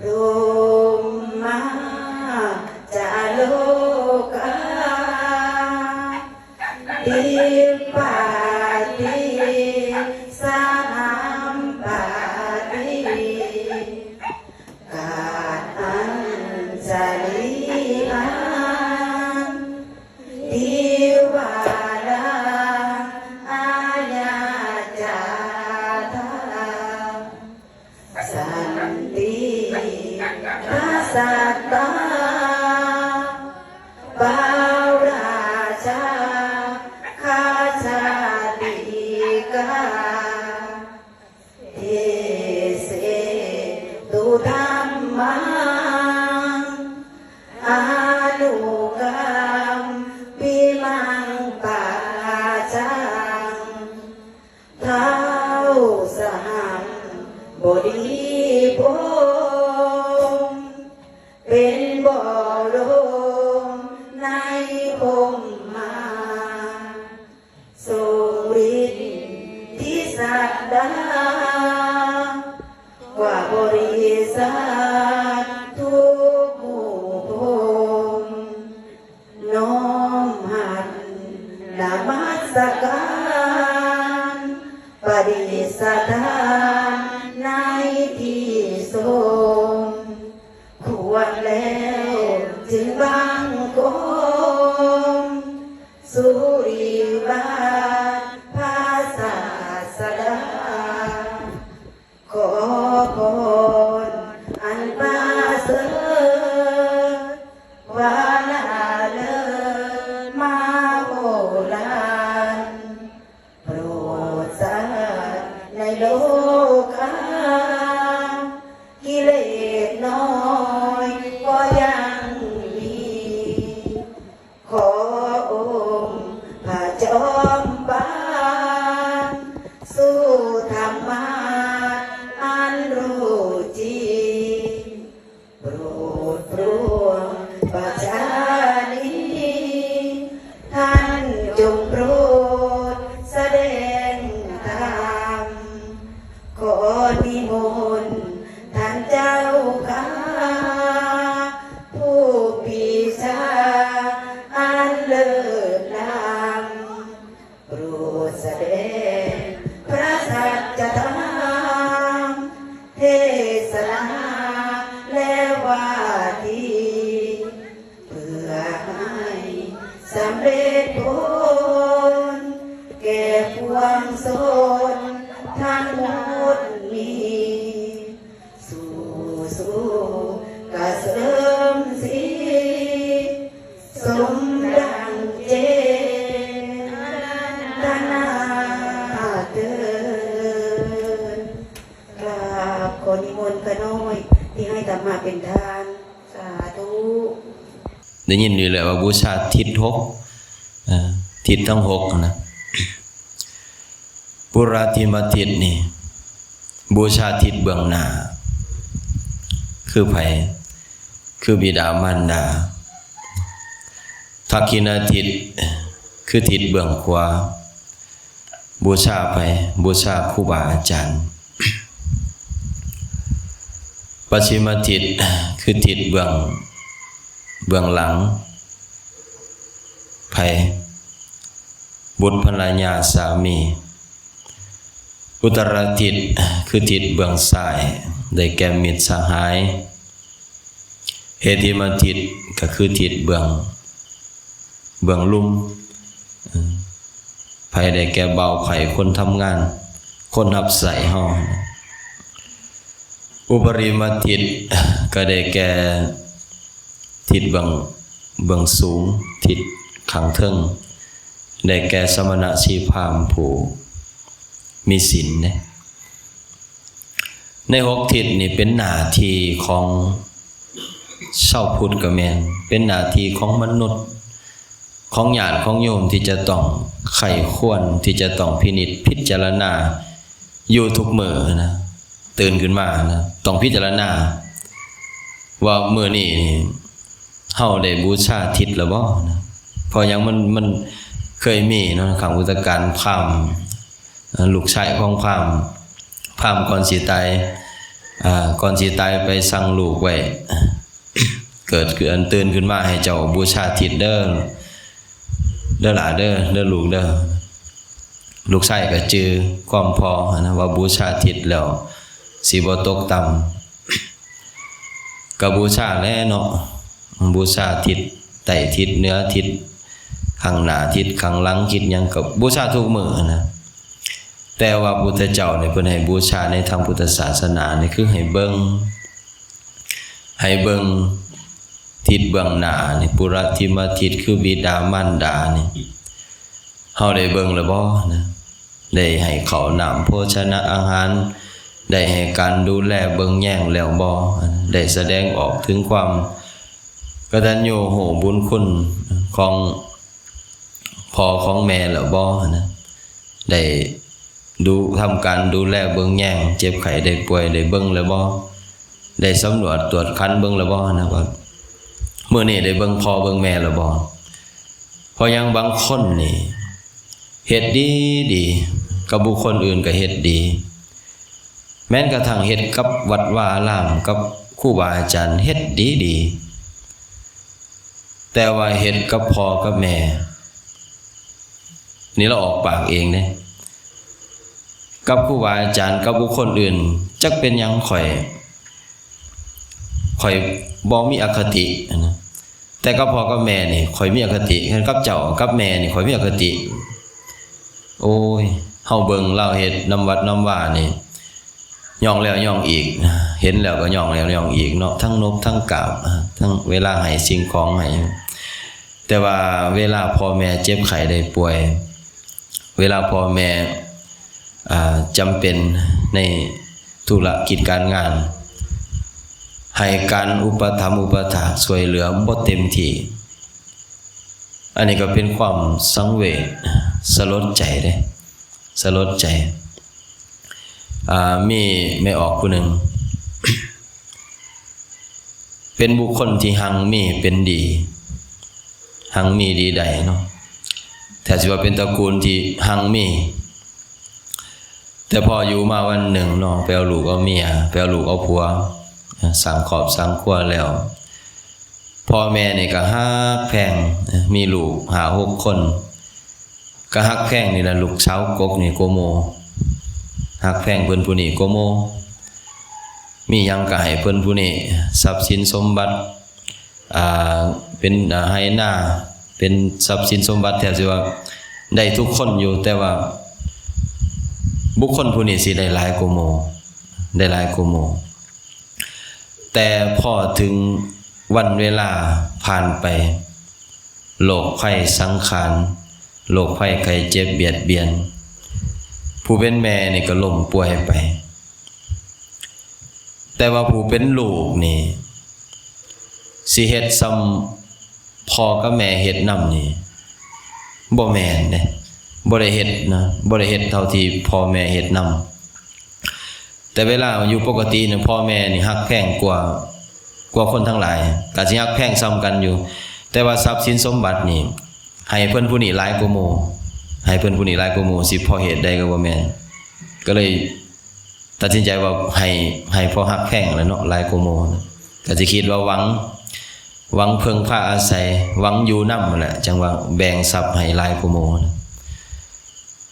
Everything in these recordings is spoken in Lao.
ຕຸມມະຈະໂລກາ ທິບປະຕິສະຫັມປະຕິ ກະອັນຈະລີອານ ທິວາລາອາຍາຈາທາ ສັນຕິພະສັດຕາ ປາວລາຊາຄາຊາຕິກາ ເທເສຕຸທຳມັງ ອານຸກຳປິມັງປະຈັງ ທ້າວສະຫຳບໍດີພົມ ເປັນບໍລົມໃນພົມມາ ຊົງລິດທິສັກດາ ກວ່າບໍລິສັດທຸກໝູ່ພົມ ນ້ອມຮັບນະມັດສະການ ປະດິດສະຖານໃນທີ່ຊົມ ຄວນແລ້ວຈຶ່ງບັງຄົມ ສຸລິວາດພະສາສະດາ ຂໍພອນອັນປະເສີດ ຄວາມລະເລີດມະໂຫລານ ໂປດສັດໃນໂລກາ ກິເລດນ້ອຍກໍຍັງມີ ຂໍອົງພະຈອມປານ ສູ່ທຳມະອັນຮູ້ຈິງ ໂປດໂປຣດປະຊານີ ທ່ານຈົ່ງໂປດສະແດງທຳ ຂໍນິມົນທ່ານເຈົ້າຂ້າ ຜູ້ປີຊາອັນເລີດລ້ຳ ໂປດສະແດງພະສັດຈະທຳ ເທສະນາ ແລະ ວາທີ ເພື່ອໃຫ້ສຳເລັດຜົນ ແກ່ປວງຊົນທັງໝົດນີ້ ສູ້ໆກະເສີມສີ ສົມດັ່ງເຈຕະນາເທີ້ນ. ກາບຂໍນິມົນຂ້ານ້ອຍ ທີ່ໃຫ້ທຳມະເປັນທານ. ສາທຸ. ໄດ້ຍິນຢູ່ແລ້ວວ່າບູຊາທິດຫົກ ເອີ ທິດທັງຫົກນະ. ປຸລາທິມະທິດນີ້ ບູຊາທິດເບື້ອງໜ້າ ຄືໃຜ? ຄືບິດາມານດາ. ທັກຂິນາທິດ ຄືທິດເບື້ອງຂວາ ບູຊາໃຜ? ບູຊາຄູບາອາຈານ. ປັດຊິມາທິດ ຄືທິດເບື້ອງ ເບື້ອງຫຼັງ ໃຜ? ບຸດພັນລະຍາສາມີ. ອຸດຕະລາທິດ ຄືທິດເບື້ອງຊ້າຍ ໄດ້ແກ່ມິດສະຫາຍ. ເຫດທິມະທິດ ກໍຄືທິດເບື້ອງ ເບື້ອງລຸ່ມ ໃຜ? ໄດ້ແກ່ບ່າວໃພ້ ຄົນທຳງານ ຄົນຮັບໃຊ້ເຮົາ. ອຸປະລິມະທິດ ກໍໄດ້ແກ່ທິດເບື້ອງ ເບື້ອງສູງ ທິດຂ້າງເທິງ ໄດ້ແກ່ສະມະນະຊີພາມຜູ້ມີສິນເດ້. ໃນຫົກທິດນີ້ເປັນໜ້າທີ່ຂອງຊາວພຸດກໍແມ່ນ ເປັນໜ້າທີ່ຂອງມະນຸດ ຂອງຍາດຂອງໂຍມທີ່ຈະຕ້ອງໃຄ່ຄວນ ທີ່ຈະຕ້ອງພິນິດພິຈາລະນາຢູ່ທຸກມື້ນະ. ຕື່ນຂຶ້ນມານະ ຕ້ອງພິຈາລະນາວ່າມື້ນີ້ນີ້ ເຮົາໄດ້ບູຊາທິດແລ້ວບໍ່ນະ? ເພາະຫຍັງ? ມັນ ມັນເຄີຍມີເນາະ ຄັ້ງພຸດທະການພາມ ເອີ ລູກຊາຍຂອງພາມ ພາມກ່ອນຊິຕາຍ ອ່າ ກ່ອນຊິຕາຍໄປສັ່ງລູກໄວ້ ເກີດຂຶ້ນ ຕື່ນຂຶ້ນມາໃຫ້ເຈົ້າບູຊາທິດເດີ້ ເດີ້ຫຼ້າເດີ້ ເດີ້ລູກເດີ້. ລູກຊາຍກໍຈື່ຄວາມພໍ່ຫັ້ນນະ ວ່າບູຊາທິດແລ້ວຊິບໍ່ຕົກຕ່ຳ ກໍບູຊາແຫຼະເນາະ ບູຊາທິດໃຕ້ ທິດເໜືອ ທິດຂ້າງໜ້າ ທິດຂ້າງຫຼັງ ທິດຫຍັງກໍບູຊາທຸກມື້ຫັ້ນນະ. ແຕ່ວ່າພຸດທະເຈົ້ານີ້ເພິ່ນໃຫ້ບູຊາໃນທາງພຸດທະສາສະໜານີ້ ຄືໃຫ້ເບິ່ງ ໃຫ້ເບິ່ງທິດເບື້ອງໜ້ານີ້ ປຸຣະທິມະທິດ ຄືບິດາມານດານີ້ ເຮົາໄດ້ເບິ່ງແລ້ວບໍ່ນະ? ໄດ້ໃຫ້ເຂົ້ານ້ຳໂພຊະນະອາຫານ ໄດ້ໃຫ້ການດູແລເບິ່ງແຍງແລ້ວບໍ່? ໄດ້ສະແດງອອກເຖິງຄວາມກະຕັນຍູຮູ້ບຸນຄຸນຂອງພໍ່ຂອງແມ່ແລ້ວບໍ່ນະ? ໄດ້ດູ ທຳການດູແລເບິ່ງແຍງ ເຈັບໄຂ້ໄດ້ປ່ວຍໄດ້ເບິ່ງແລ້ວບໍ່? ໄດ້ສຳຫຼວດກວດຂັນເບິ່ງແລ້ວບໍ່ນະ ວ່າມື້ນີ້ໄດ້ເບິ່ງພໍ່ເບິ່ງແມ່ແລ້ວບໍ່? ເພາະຫຍັງບາງຄົນນີ້ເຮັດດີໆ ກັບບຸກຄົນອື່ນກໍເຮັດດີ ແມ່ນກະທັ່ງເຮັດກັບວັດວາອາລາມ ກັບຄູບາອາຈານເຮັດດີໆ ແຕ່ວ່າເຮັດກັບພໍ່ກັບແມ່ ນີ້ລາວອອກປາກເອງເດ້ ກັບຄູບາອາຈານ ກັບບຸກຄົນອື່ນ ຈັກເປັນຫຍັງຂ້ອຍ ຂ້ອຍບໍ່ມີອະຄະຕິນະ ແຕ່ກັບພໍ່ກັບແມ່ນີ້ຂ້ອຍມີອະຄະຕິ ຄັນກັບເຈົ້າກັບແມ່ນີ້ຂ້ອຍມີອະຄະຕິ. ໂອ້ຍ ເຮົາເບິ່ງລາວເຮັດນຳວັດນຳວານີ້ ຍ້ອງແລ້ວຍ້ອງອີກ ເຫັນແລ້ວກໍຍ້ອງແລ້ວຍ້ອງອີກເນາະ ທັງນົບທັງກາບ ທັງເວລາໃຫ້ສິ່ງຂອງໃຫ້ ແຕ່ວ່າເວລາພໍ່ແມ່ເຈັບໄຂ້ໄດ້ປ່ວຍ ເວລາພໍ່ແມ່ ອ່າ ຈຳເປັນໃນທຸລະກິດການງານ ໃຫ້ການອຸປະຖຳອຸປະຖາກຊ່ວຍເຫຼືອບໍ່ເຕັມທີ່ ອັນນີ້ກໍເປັນຄວາມສັງເວດ ສະຫຼົດໃຈເດ້ ສະຫຼົດໃຈ. ອ່າ ມີແມ່ອອກຜູ້ໜຶ່ງ ເປັນບຸກຄົນທີ່ຮັ່ງມີເປັນດີ ຮັ່ງມີດີໄດ້ເນາະ ແທບຊິວ່າເປັນຕະກູນທີ່ຮັ່ງມີ ແຕ່ພໍຢູ່ມາວັນໜຶ່ງເນາະ ໄປເອົາລູກເອົາເມຍ ໄປເອົາລູກເອົາຜົວ ສ້າງຄອບສ້າງຄົວແລ້ວ ພໍ່ແມ່ນີ້ກໍຮັກແພງ ມີລູກຫ້າຫົກຄົນ ກໍຮັກແພງນີ້ລະ ລູກສາວກົກນີ້ກວ່າໝູ່ ຮັກແພງເພິ່ນຜູ້ນີ້ກວ່າໝູ່ ມີຫຍັງກໍໃຫ້ເພິ່ນຜູ້ນີ້ ຊັບສິນສົມບັດ ອ່າ ເປັນ ອ່າ ໄຮ່ນາ ເປັນຊັບສິນສົມບັດ ແທບຊິວ່າໄດ້ທຸກຄົນຢູ່ ແຕ່ວ່າບຸກຄົນຜູ້ນີ້ຊິໄດ້ຫຼາຍກວ່າໝູ່ ໄດ້ຫຼາຍກວ່າໝູ່. ແຕ່ພໍເຖິງວັນເວລາຜ່ານໄປ ໂລກໄພສັງຂານ ໂລກໄພໄຂ້ເຈັບບຽດບຽນ ຜູ້ເປັນແມ່ນີ້ກໍລົ້ມປ່ວຍໄປ ແຕ່ວ່າຜູ້ເປັນລູກນີ້ ຊິເຮັດສ່ຳພໍ່ກັບແມ່ເຮັດນຳນີ້ ບໍ່ແມ່ນເດ້ ບໍ່ໄດ້ເຮັດນະ ບໍ່ໄດ້ເຮັດເທົ່າທີ່ພໍ່ແມ່ເຮັດນຳ. ແຕ່ເວລາຢູ່ປົກກະຕິນີ້ ພໍ່ແມ່ນີ້ຮັກແພງກວ່າ ກວ່າຄົນທັງຫຼາຍ ກໍຊິຮັກແພງສ່ຳກັນຢູ່ ແຕ່ວ່າຊັບສິນສົມບັດນີ້ ໃຫ້ເພິ່ນຜູ້ນີ້ຫຼາຍກວ່າໝູ່ ໃຫ້ເພິ່ນຜູ້ນີ້ຫຼາຍກວ່າໝູ່ ຊິເພາະເຫດໃດກໍບໍ່ແມ່ນ ກໍເລີຍຕັດສິນໃຈວ່າໃຫ້ ໃຫ້ເພາະຮັກແພງແຫຼະເນາະ ຫຼາຍກວ່າໝູ່ ກໍຊິຄິດວ່າຫວັງ ຫວັງເພິ່ງພາອາໄສ ຫວັງຢູ່ນຳຫັ້ນແຫຼະ ຈັ່ງວ່າແບ່ງຊັບໃຫ້ຫຼາຍກວ່າໝູ່.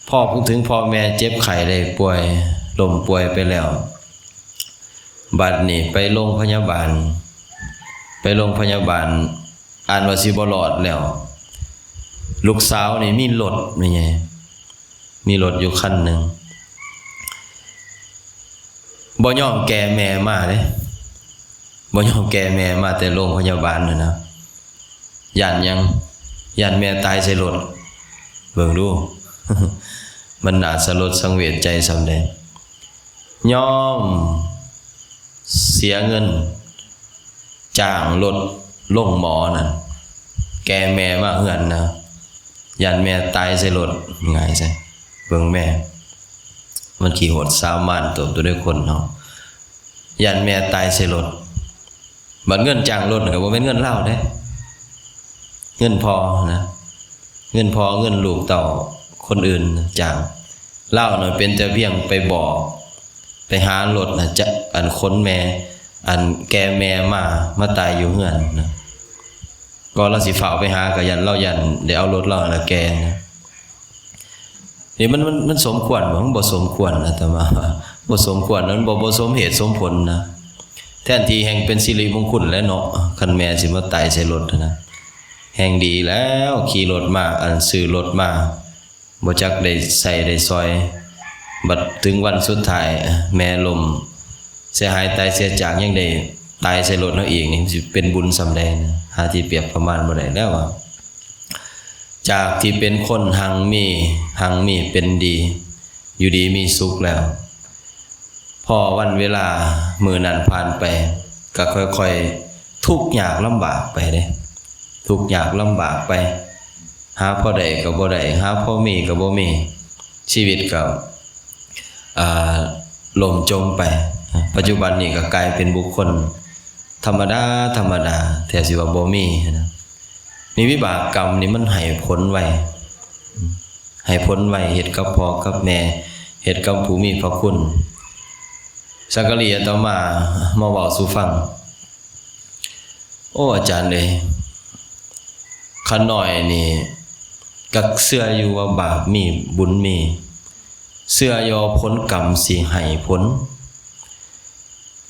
ພໍເຖິງພໍ່ແມ່ເຈັບໄຂ້ໄດ້ປ່ວຍ ລົ້ມປ່ວຍໄປແລ້ວ ບັດນີ້ໄປໂລງພະຍາບານ ໄປໂລງພະຍາບານ ອ່ານວ່າຊິບໍ່ລອດແລ້ວ ລູກສາວນີ້ມີລົດ ແມ່ນຫຍັງ ມີລົດຢູ່ຄັນໜຶ່ງ ບໍ່ຍອມແກ່ແມ່ມາເດ້ ບໍ່ຍອມແກ່ແມ່ມາແຕ່ໂລງພະຍາບານຫັ້ນນະ ຢ້ານຫຍັງ? ຢ້ານແມ່ຕາຍໃສ່ລົດ ເບິ່ງດູ ມັນໜ້າສະຫຼົດສັງເວດໃຈສ່ຳໃດ ຍອມເສຍເງິນຈ້າງລົດໂລງໝໍນັ້ນ ແກ່ແມ່ມາເຮືອນນະ ຢ້ານແມ່ຕາຍໃສ່ລົດ ງ່າຍຊະ ເບິ່ງແມ່ ມັນຂີ້ໂຫດສາມານເຕີບໂຕໃດຄົນເຮົາ ຢ້ານແມ່ຕາຍໃສ່ລົດ ບັດເງິນຈ້າງລົດນັ້ນກໍບໍ່ແມ່ນເງິນລາວເດ້ ເງິນພໍ່ນະ ເງິນພໍ່ ເງິນລູກເຕົ້າຄົນອື່ນຈ້າງ ລາວນັ້ນເປັນແຕ່ພຽງໄປບອກ ໄປຫາລົດນະ ຈະ ອັນ ຂົນແມ່ ອັນ ແກ່ແມ່ມາ ມາຕາຍຢູ່ເຮືອນນະ. ກໍລາວຊິຟ້າວໄປຫາ ກໍຢ້ານ ລາວຢ້ານໄດ້ເອົາລົດລາວຫັ້ນລະແກ່ນະ. ນີ້ມັນ ມັນ ມັນສົມຄວນບໍ່? ມັນບໍ່ສົມຄວນ ອາດຕະມາວ່າບໍ່ສົມຄວນ. ມັນບໍ່ ບໍ່ສົມເຫດສົມຜົນນະ. ແທນທີ່ແຮ່ງເປັນສິລິມົງຄຸນແຫຼະເນາະ ຄັນແມ່ຊິມາຕາຍໃສ່ລົດຫັ້ນນະ. ແຮ່ງດີແລ້ວ ຂີ່ລົດມາ ອັນ ຊື້ລົດມາ ບໍ່ຈັກໄດ້ໃຊ້ໄດ້ສອຍ. ບັດເຖິງວັນສຸດທ້າຍ ແມ່ລົ້ມເສຍຫາຍຕາຍເສຍຈາກ ຍັງໄດ້ຕາຍໃສ່ລົດເຮົາອີກ ນີ້ມັນຊິເປັນບຸນສ່ຳໃດນະ. ຫາທີ່ປຽບປະມານບໍ່ໄດ້ແລ້ວວ່າ ຈາກທີ່ເປັນຄົນຮັ່ງມີ ຮັ່ງມີເປັນດີ ຢູ່ດີມີສຸກແລ້ວ ພໍວັນເວລາມື້ນັ້ນຜ່ານໄປ ກໍຄ່ອຍໆທຸກຍາກລຳບາກໄປເດ້ ທຸກຍາກລຳບາກໄປ ຫາພໍໄດ້ກໍບໍ່ໄດ້ ຫາພໍມີກໍບໍ່ມີ ຊີວິດກໍ ອ່າ ລົ້ມຈົມໄປ. ປັດຈຸບັນນີ້ກໍກາຍເປັນບຸກຄົນທຳມະດາ ທຳມະດາ ແທບຊິວ່າບໍ່ມີນະ. ນີ້ ວິບາກກຳນີ້ມັນໃຫ້ຜົນໄວ ໃຫ້ຜົນໄວ ເຮັດກັບພໍ່ກັບແມ່ ເຮັດກັບຜູ້ມີພະຄຸນ. ສັງກະລີອາດຕະມາມາເວົ້າສູ່ຟັງ. ໂອ້ ອາຈານເອີຍ ຂ້ານ້ອຍນີ້ກໍເຊື່ອຢູ່ວ່າບາບມີບຸນມີ ເຊື່ອຢູ່ວ່າຜົນກຳຊິໃຫ້ຜົນ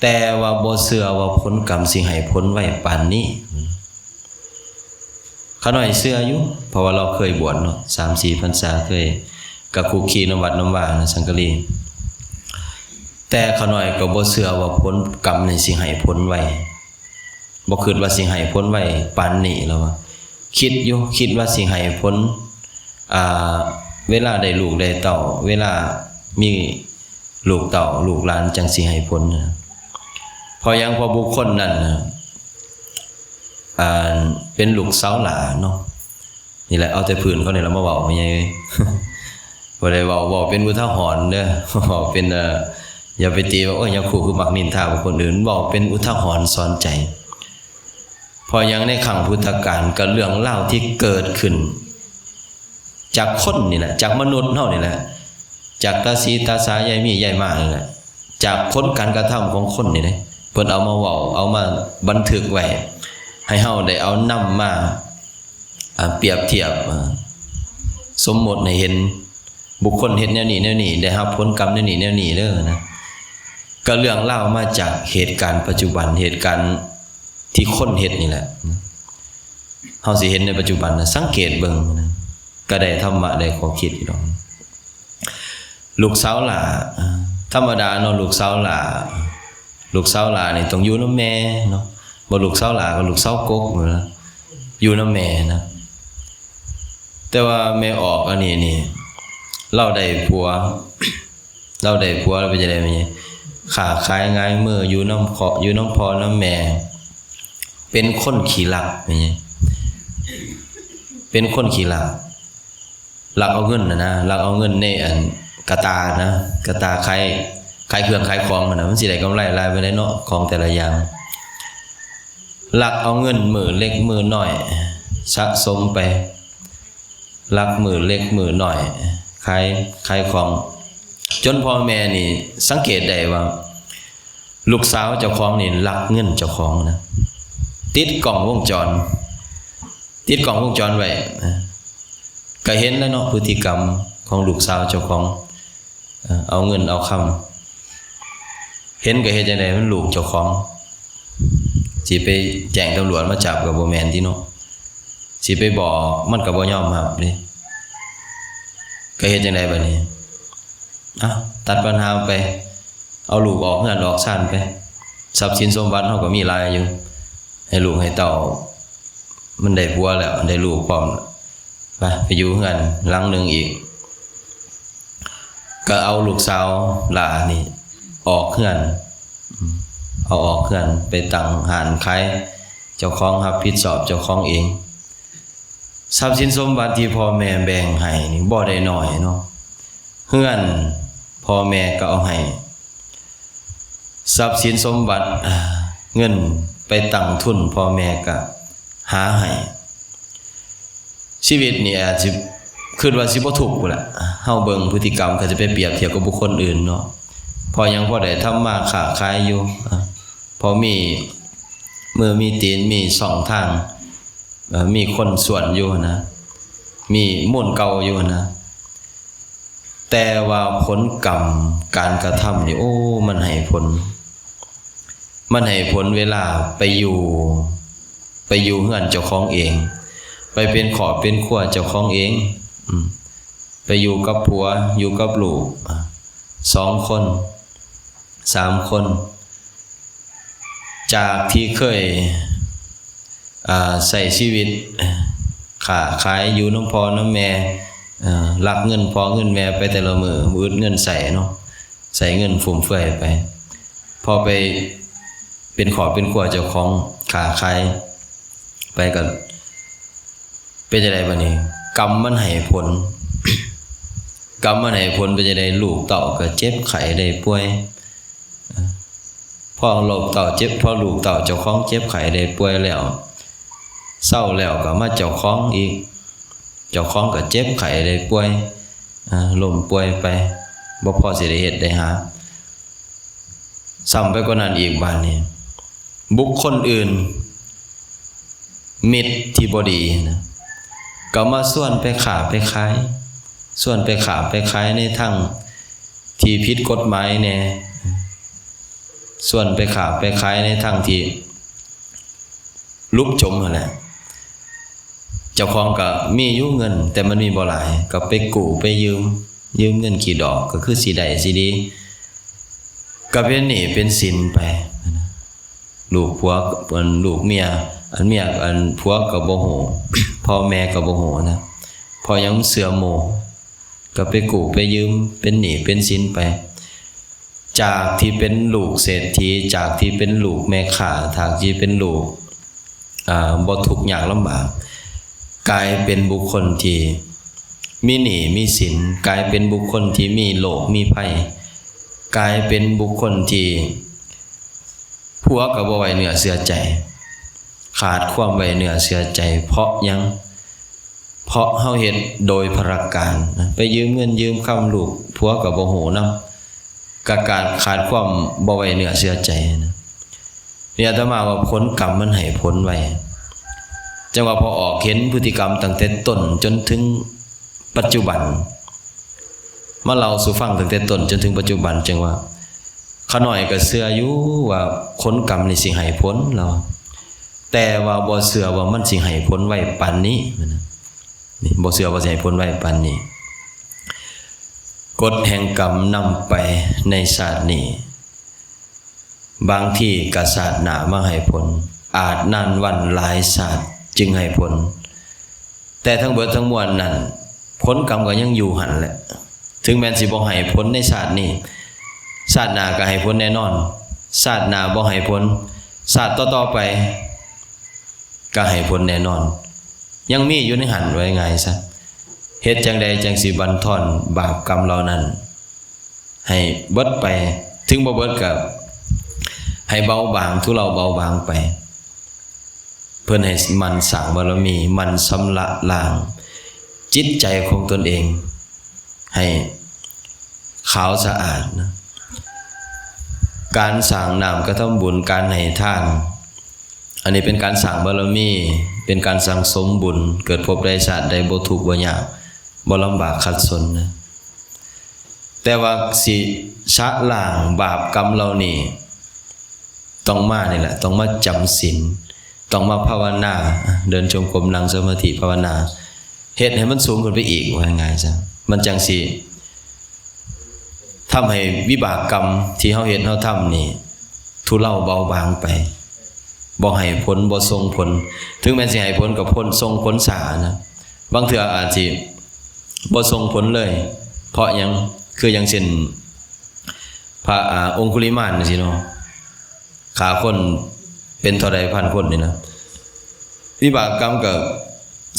ແຕ່ວ່າບໍ່ເຊື່ອວ່າຜົນກຳຊິໃຫ້ຜົນໄວປານນີ້. ຂ້ານ້ອຍເຊື່ອຢູ່ ເພາະວ່າລາວເຄີຍບວດເນາະ ສາມສີ່ພັນສາ ເຄີຍກະຄຸກຄີນຳວັດນຳວານະ ສັງກະລີ ແຕ່ຂ້ານ້ອຍກໍບໍ່ເຊື່ອວ່າຜົນກຳນີ້ຊິໃຫ້ຜົນໄວ ບໍ່ຄິດວ່າຊິໃຫ້ຜົນໄວປານນີ້ ລາວວ່າ. ຄິດຢູ່ ຄິດວ່າຊິໃຫ້ຜົນ ອ່າ ເວລາໄດ້ລູກໄດ້ເຕົ້າ ເວລາມີລູກເຕົ້າລູກຫຼານຈັ່ງຊິໃຫ້ຜົນນະ. ເພາະຫຍັງ? ເພາະບຸກຄົນນັ້ນນະ ອ່າ ເປັນລູກສາວຫຼ້າເນາະ. ນີ້ແຫຼະ ເອົາແຕ່ພື້ນເຂົານີ້ລະມາເວົ້າ ແມ່ໃຫຍ່ເອີຍ. ບໍ່ໄດ້ເວົ້າ ເວົ້າເປັນອຸທາຫອນເດີ ເວົ້າເປັນ ເອີ ຢ່າໄປຕີວ່າ ໂອ້ຍ ຍາຄູຄືມັກນິນທາບຸກຄົນອື່ນ. ເວົ້າເປັນອຸທາຫອນສອນໃຈ ເພາະຫຍັງ? ໃນຄັ້ງພຸດທະການ ກໍເລື່ອງລາວທີ່ເກີດຂຶ້ນຈາກຄົນນີ້ແຫຼະ ຈາກມະນຸດເຮົານີ້ແຫຼະ ຈາກຕາສີຕາສາ ຍາຍມີ ຍາຍມານີ້ແຫຼະ ຈາກຜົນການກະທຳຂອງຄົນນີ້ເດ້ ເພິ່ນເອົາມາເວົ້າ ເອົາມາບັນທຶກໄວ້ ໃຫ້ເຮົາໄດ້ເອົານຳມາ ອ່າ ປຽບທຽບ ອ່າ ສົມມຸດໃຫ້ເຫັນ ບຸກຄົນເຮັດແນວນີ້ແນວນີ້ ໄດ້ຮັບຜົນກຳແນວນີ້ແນວນີ້ເດີນະ. ກໍເລື່ອງລາວມາຈາກເຫດການປັດຈຸບັນ ເຫດການທີ່ຄົນເຮັດນີ້ແຫຼະ ເຮົາຊິເຫັນໃນປັດຈຸບັນນະ ສັງເກດເບິ່ງນະ ກໍໄດ້ທຳມະ ໄດ້ຂໍ້ຄິດຢູ່ດອກ. ລູກສາວຫຼ້າ ທຳມະດາເນາະ ລູກສາວຫຼ້າ ລູກສາວຫຼ້ານີ້ຕ້ອງຢູ່ນຳແມ່ເນາະ ບໍ່ລູກສາວຫຼ້າກໍລູກສາວກົກ ຢູ່ນຳແມ່ນະ. ແຕ່ວ່າແມ່ອອກອັນນີ້ນີ້ ລາວໄດ້ຜົວ ລາວໄດ້ຜົວແລ້ວເປັນຈັ່ງໃດແມ່ໃຫຍ່? ຄ້າຂາຍຫງາຍມື ຢູ່ນຳເຄາະ ຢູ່ນຳພໍ່ນຳແມ່ ເປັນຄົນຂີ້ລັກແມ່ໃຫຍ່ ເປັນຄົນຂີ້ລັກ. ລັກເອົາເງິນນະນະ ລັກເອົາເງິນໃນອັນກະຕ່ານະ ກະຕ່າຂາຍ ຂາຍເຄື່ອງຂາຍຂອງຫັ້ນນະ ມັນຊິໄດ້ກຳໄລຫຼາຍປານໃດເນາະ ຂອງແຕ່ລະຢ່າງ. ລັກເອົາເງິນມື້ເລັກມື້ນ້ອຍ ສະສົມໄປ ລັກມື້ເລັກມື້ນ້ອຍ ຂາຍ ຂາຍຂອງ ຈົນພໍ່ແມ່ນີ້ສັງເກດໄດ້ວ່າ ລູກສາວເຈົ້າຂອງນີ້ລັກເງິນເຈົ້າຂອງນະ ຕິດກ້ອງວົງຈອນ ຕິດກ້ອງວົງຈອນໄວ້ ກໍເຫັນແລ້ວເນາະ ພຶດຕິກຳຂອງລູກສາວເຈົ້າຂອງ ເອົາເງິນເອົາຄຳ ເຫັນກໍເຮັດຈັ່ງໃດ ມັນລູກເຈົ້າຂອງ ຊິໄປແຈ້ງຕຳຫຼວດມາຈັບກໍບໍ່ແມ່ນຕິເນາະ ຊິໄປບອກມັນກໍບໍ່ຍອມຮັບເດ້ ກໍເຮັດຈັ່ງໃດບັດນີ້? ເອົ້າ ຕັດບັນຫາໄປ ເອົາລູກອອກເຮືອນອອກຊານໄປ ຊັບສິນສົມບັດເຮົາກໍມີຫຼາຍຢູ່ ໃຫ້ລູກໃຫ້ເຕົ້າ ມັນໄດ້ຜົວແລ້ວ ໄດ້ລູກພ້ອມ ໄປ ໄປຢູ່ເຮືອນຫຼັງໜຶ່ງອີກ ກໍເອົາລູກສາວຫຼ້ານີ້ອອກເຮືອນ ເອົາອອກເຮືອນໄປຕັ້ງຮ້ານຂາຍ ເຈົ້າຂອງຮັບຜິດຊອບເຈົ້າຂອງເອງ. ຊັບສິນສົມບັດທີ່ພໍ່ແມ່ແບ່ງໃຫ້ນີ້ບໍ່ໄດ້ໜ້ອຍເນາະ ເຮືອນພໍ່ແມ່ກໍເອົາໃຫ້ ຊັບສິນສົມບັດ ເງິນໄປຕັ້ງທຶນພໍ່ແມ່ກະຫາໃຫ້ ຊີວິດນີ້ອາດຊິຄິດວ່າຊິບໍ່ທຸກພຸ້ນລະ ເຮົາເບິ່ງພຶດຕິກຳ ຄັນຈະໄປປຽບທຽບກັບບຸກຄົນອື່ນເນາະ ພໍຍັງພໍໄດ້ທຳມາຄ້າຂາຍຢູ່ ອາ ພໍມີມືມີຕີນ ມີຊ່ອງທາງ ເອີ ມີຄົນຊວນຢູ່ນະ ມີມູນເກົ່າຢູ່ນະ ແຕ່ວ່າຜົນກຳການກະທຳນີ້ ໂອ້ ມັນໃຫ້ຜົນ ມັນໃຫ້ຜົນເວລາໄປຢູ່ ໄປຢູ່ເຮືອນເຈົ້າຂອງເອງ ໄປເປັນຄອບເປັນຄົວເຈົ້າຂອງເອງ ອາ ໄປຢູ່ກັບຜົວ ຢູ່ກັບລູກ ອາ ສອງຄົນ ສາມຄົນ ຈາກທີ່ເຄີຍ ອາ ໃຊ້ຊີວິດ ຄ້າຂາຍ ຢູ່ນຳພໍ່ນຳແມ່ ອາ ລັກເງິນພໍ່ເງິນແມ່ໄປແຕ່ລະມື້ ບໍ່ອຶດເງິນໃຊ້ເນາະ ໃຊ້ເງິນຟຸມເຟືອຍໄປ ພໍໄປເປັນຄອບເປັນຄົວເຈົ້າຂອງ ຄ້າຂາຍໄປ ກໍເປັນຈັ່ງໃດບາດນີ້? ກຳມັນໃຫ້ຜົນ ກຳມັນໃຫ້ຜົນເປັນຈັ່ງໃດ? ລູກເຕົ້າກໍເຈັບໄຂ້ໄດ້ປ່ວຍ ພໍລູກເຕົ້າເຈັບ ພໍລູກເຕົ້າເຈົ້າຂອງເຈັບໄຂ້ໄດ້ປ່ວຍແລ້ວ ເຊົາແລ້ວກໍມາເຈົ້າຂອງອີກ ເຈົ້າຂອງກໍເຈັບໄຂ້ໄດ້ປ່ວຍ ອາ ລົ້ມປ່ວຍໄປ ບໍ່ພໍຊິໄດ້ເຮັດໄດ້ຫາ ຊ້ຳໄປກວ່ານັ້ນອີກບາດນີ້ ບຸກຄົນອື່ນ ມິດທີ່ບໍ່ດີນະ ກໍມາຊວນໄປຄ້າໄປຂາຍ ຊວນໄປຄ້າໄປຂາຍໃນທາງທີ່ຜິດກົດໝາຍແດ່ ຊວນໄປຄ້າໄປຂາຍໃນທາງທີ່ຫຼຸບຈົມຫັ້ນແຫຼະ ເຈົ້າຂອງກໍມີຢູ່ເງິນ ແຕ່ມັນມີບໍ່ຫຼາຍ ກໍໄປກູ້ໄປຢືມ ຢືມເງິນຂີ້ດອກ ກໍຄືຊິໄດ້ຊິດີ ກໍເປັນໜີ້ເປັນສິນໄປ ລູກຜົວ ອັນ ລູກເມຍ ອັນເມຍ ອັນຜົວກໍບໍ່ຮູ້ ພໍ່ແມ່ກໍບໍ່ຮູ້ນະ ເພາະຫຍັງ? ເຊື່ອໂມ ກໍໄປກູ້ໄປຢືມ ເປັນໜີ້ເປັນສິນໄປ ຈາກທີ່ເປັນລູກເສດຖີ ຈາກທີ່ເປັນລູກແມ່ຄ້າ ຈາກທີ່ເປັນລູກ ອາ ບໍ່ທຸກຍາກລຳບາກ ກາຍເປັນບຸກຄົນທີ່ມີໜີ້ມີສິນ ກາຍເປັນບຸກຄົນທີ່ມີໂລກມີໄພ ກາຍເປັນບຸກຄົນທີ່ຜົວກໍບໍ່ໄວ້ເນື້ອເຊື່ອໃຈ ຂາດຄວາມໄວ້ເນື້ອເຊື່ອໃຈ ເພາະຫຍັງ? ເພາະເຮົາເຮັດໂດຍພະລະການ ໄປຢືມເງິນຢືມຄຳລູກ ຜົວກໍບໍ່ຮູ້ນຳ ກະການຂາດຄວາມບໍ່ໄວ້ເນື້ອເຊື່ອໃຈນະ ນີ້ອາດຕະມາວ່າຜົນກຳມັນໃຫ້ຜົນໄວ ຈັ່ງວ່າພໍ່ອອກເຫັນພຶດຕິກຳຕັ້ງແຕ່ຕົ້ນຈົນເຖິງປັດຈຸບັນ ມາເລົ່າສູ່ຟັງຕັ້ງແຕ່ຕົ້ນຈົນເຖິງປັດຈຸບັນ ຈັ່ງວ່າ ຂ້ານ້ອຍກໍເຊື່ອຢູ່ວ່າຜົນກຳນີ້ຊິໃຫ້ຜົນ ລາວ ແຕ່ວ່າບໍ່ເຊື່ອວ່າມັນຊິໃຫ້ຜົນໄວປານນີ້ ນີ້ ບໍ່ເຊື່ອວ່າຊິໃຫ້ຜົນໄວປານນີ້ ກົດແຫ່ງກຳນຳໄປໃນຊາດນີ້ ບາງທີກໍຊາດໜ້າມາໃຫ້ຜົນ ອາດນານວັນຫຼາຍຊາດຈຶ່ງໃຫ້ຜົນ ແຕ່ທັງເບິດທັງມວນນັ້ນ ຜົນກຳກໍຍັງຢູ່ຫັ້ນແຫຼະ ເຖິງແມ່ນຊິບໍ່ໃຫ້ຜົນໃນຊາດນີ້ ຊາດໜ້າກໍໃຫ້ຜົນແນ່ນອນ ຊາດໜ້າບໍ່ໃຫ້ຜົນ ຊາດຕໍ່ໆໄປກໍໃຫ້ຜົນແນ່ນອນ ຍັງມີຢູ່ໃນຫັ້ນ ເວົ້າງ່າຍໆຊະ ເຮັດຈັ່ງໃດຈັ່ງຊິບັນທອນບາບກຳເຫຼົ່ານັ້ນ ໃຫ້ເບິດໄປ ເຖິງບໍ່ເບິດກໍໃຫ້ເບົາບາງ ທຸເລົາເບົາບາງໄປ ເພິ່ນໃຫ້ໝັ່ນສ້າງບາລະມີ ໝັ່ນຊຳລະລ້າງຈິດໃຈຂອງຕົນເອງໃຫ້ຂາວສະອາດນະ ການສ້າງນ້ຳກະທຳບຸນ ການໃຫ້ທານ ອັນນີ້ເປັນການສ້າງບາລະມີ ເປັນການສັ່ງສົມບຸນ ເກີດພົບໃດຊາດໃດບໍ່ທຸກບໍ່ຍາກ ບໍ່ລຳບາກຂັດສົນນະ ແຕ່ວ່າຊິຊະລ້າງບາບກຳເຫຼົ່ານີ້ ຕ້ອງມານີ້ແຫຼະ ຕ້ອງມາຈຳສິນ ຕ້ອງມາພາວະນາ ເດີນຈົງກົມ ນັ່ງສະມາທິ ພາວະນາ ເຮັດໃຫ້ມັນສູງຂຶ້ນໄປອີກ ເວົ້າງ່າຍໆຊະ ມັນຈັ່ງຊິ ທຳໃຫ້ວິບາກກຳທີ່ເຮົາເຮັດເຮົາທຳນີ້ ທຸເລົາເບົາບາງໄປ ບໍ່ໃຫ້ຜົນ ບໍ່ສົ່ງຜົນ ເຖິງແມ່ນຊິໃຫ້ຜົນກໍຜົນ ສົ່ງຜົນຊ້ານະ ບາງເທື່ອອາດຊິບໍ່ສົ່ງຜົນເລີຍ ເພາະຫຍັງ? ຄືຢ່າງເຊັ່ນ ພະ ອາ ອົງຄຸລິມານຈັ່ງຊີ້ເນາະ ຂ້າຄົນເປັນເທົ່າໃດພັນຄົນນີ້ນະ ວິບາກກຳກໍ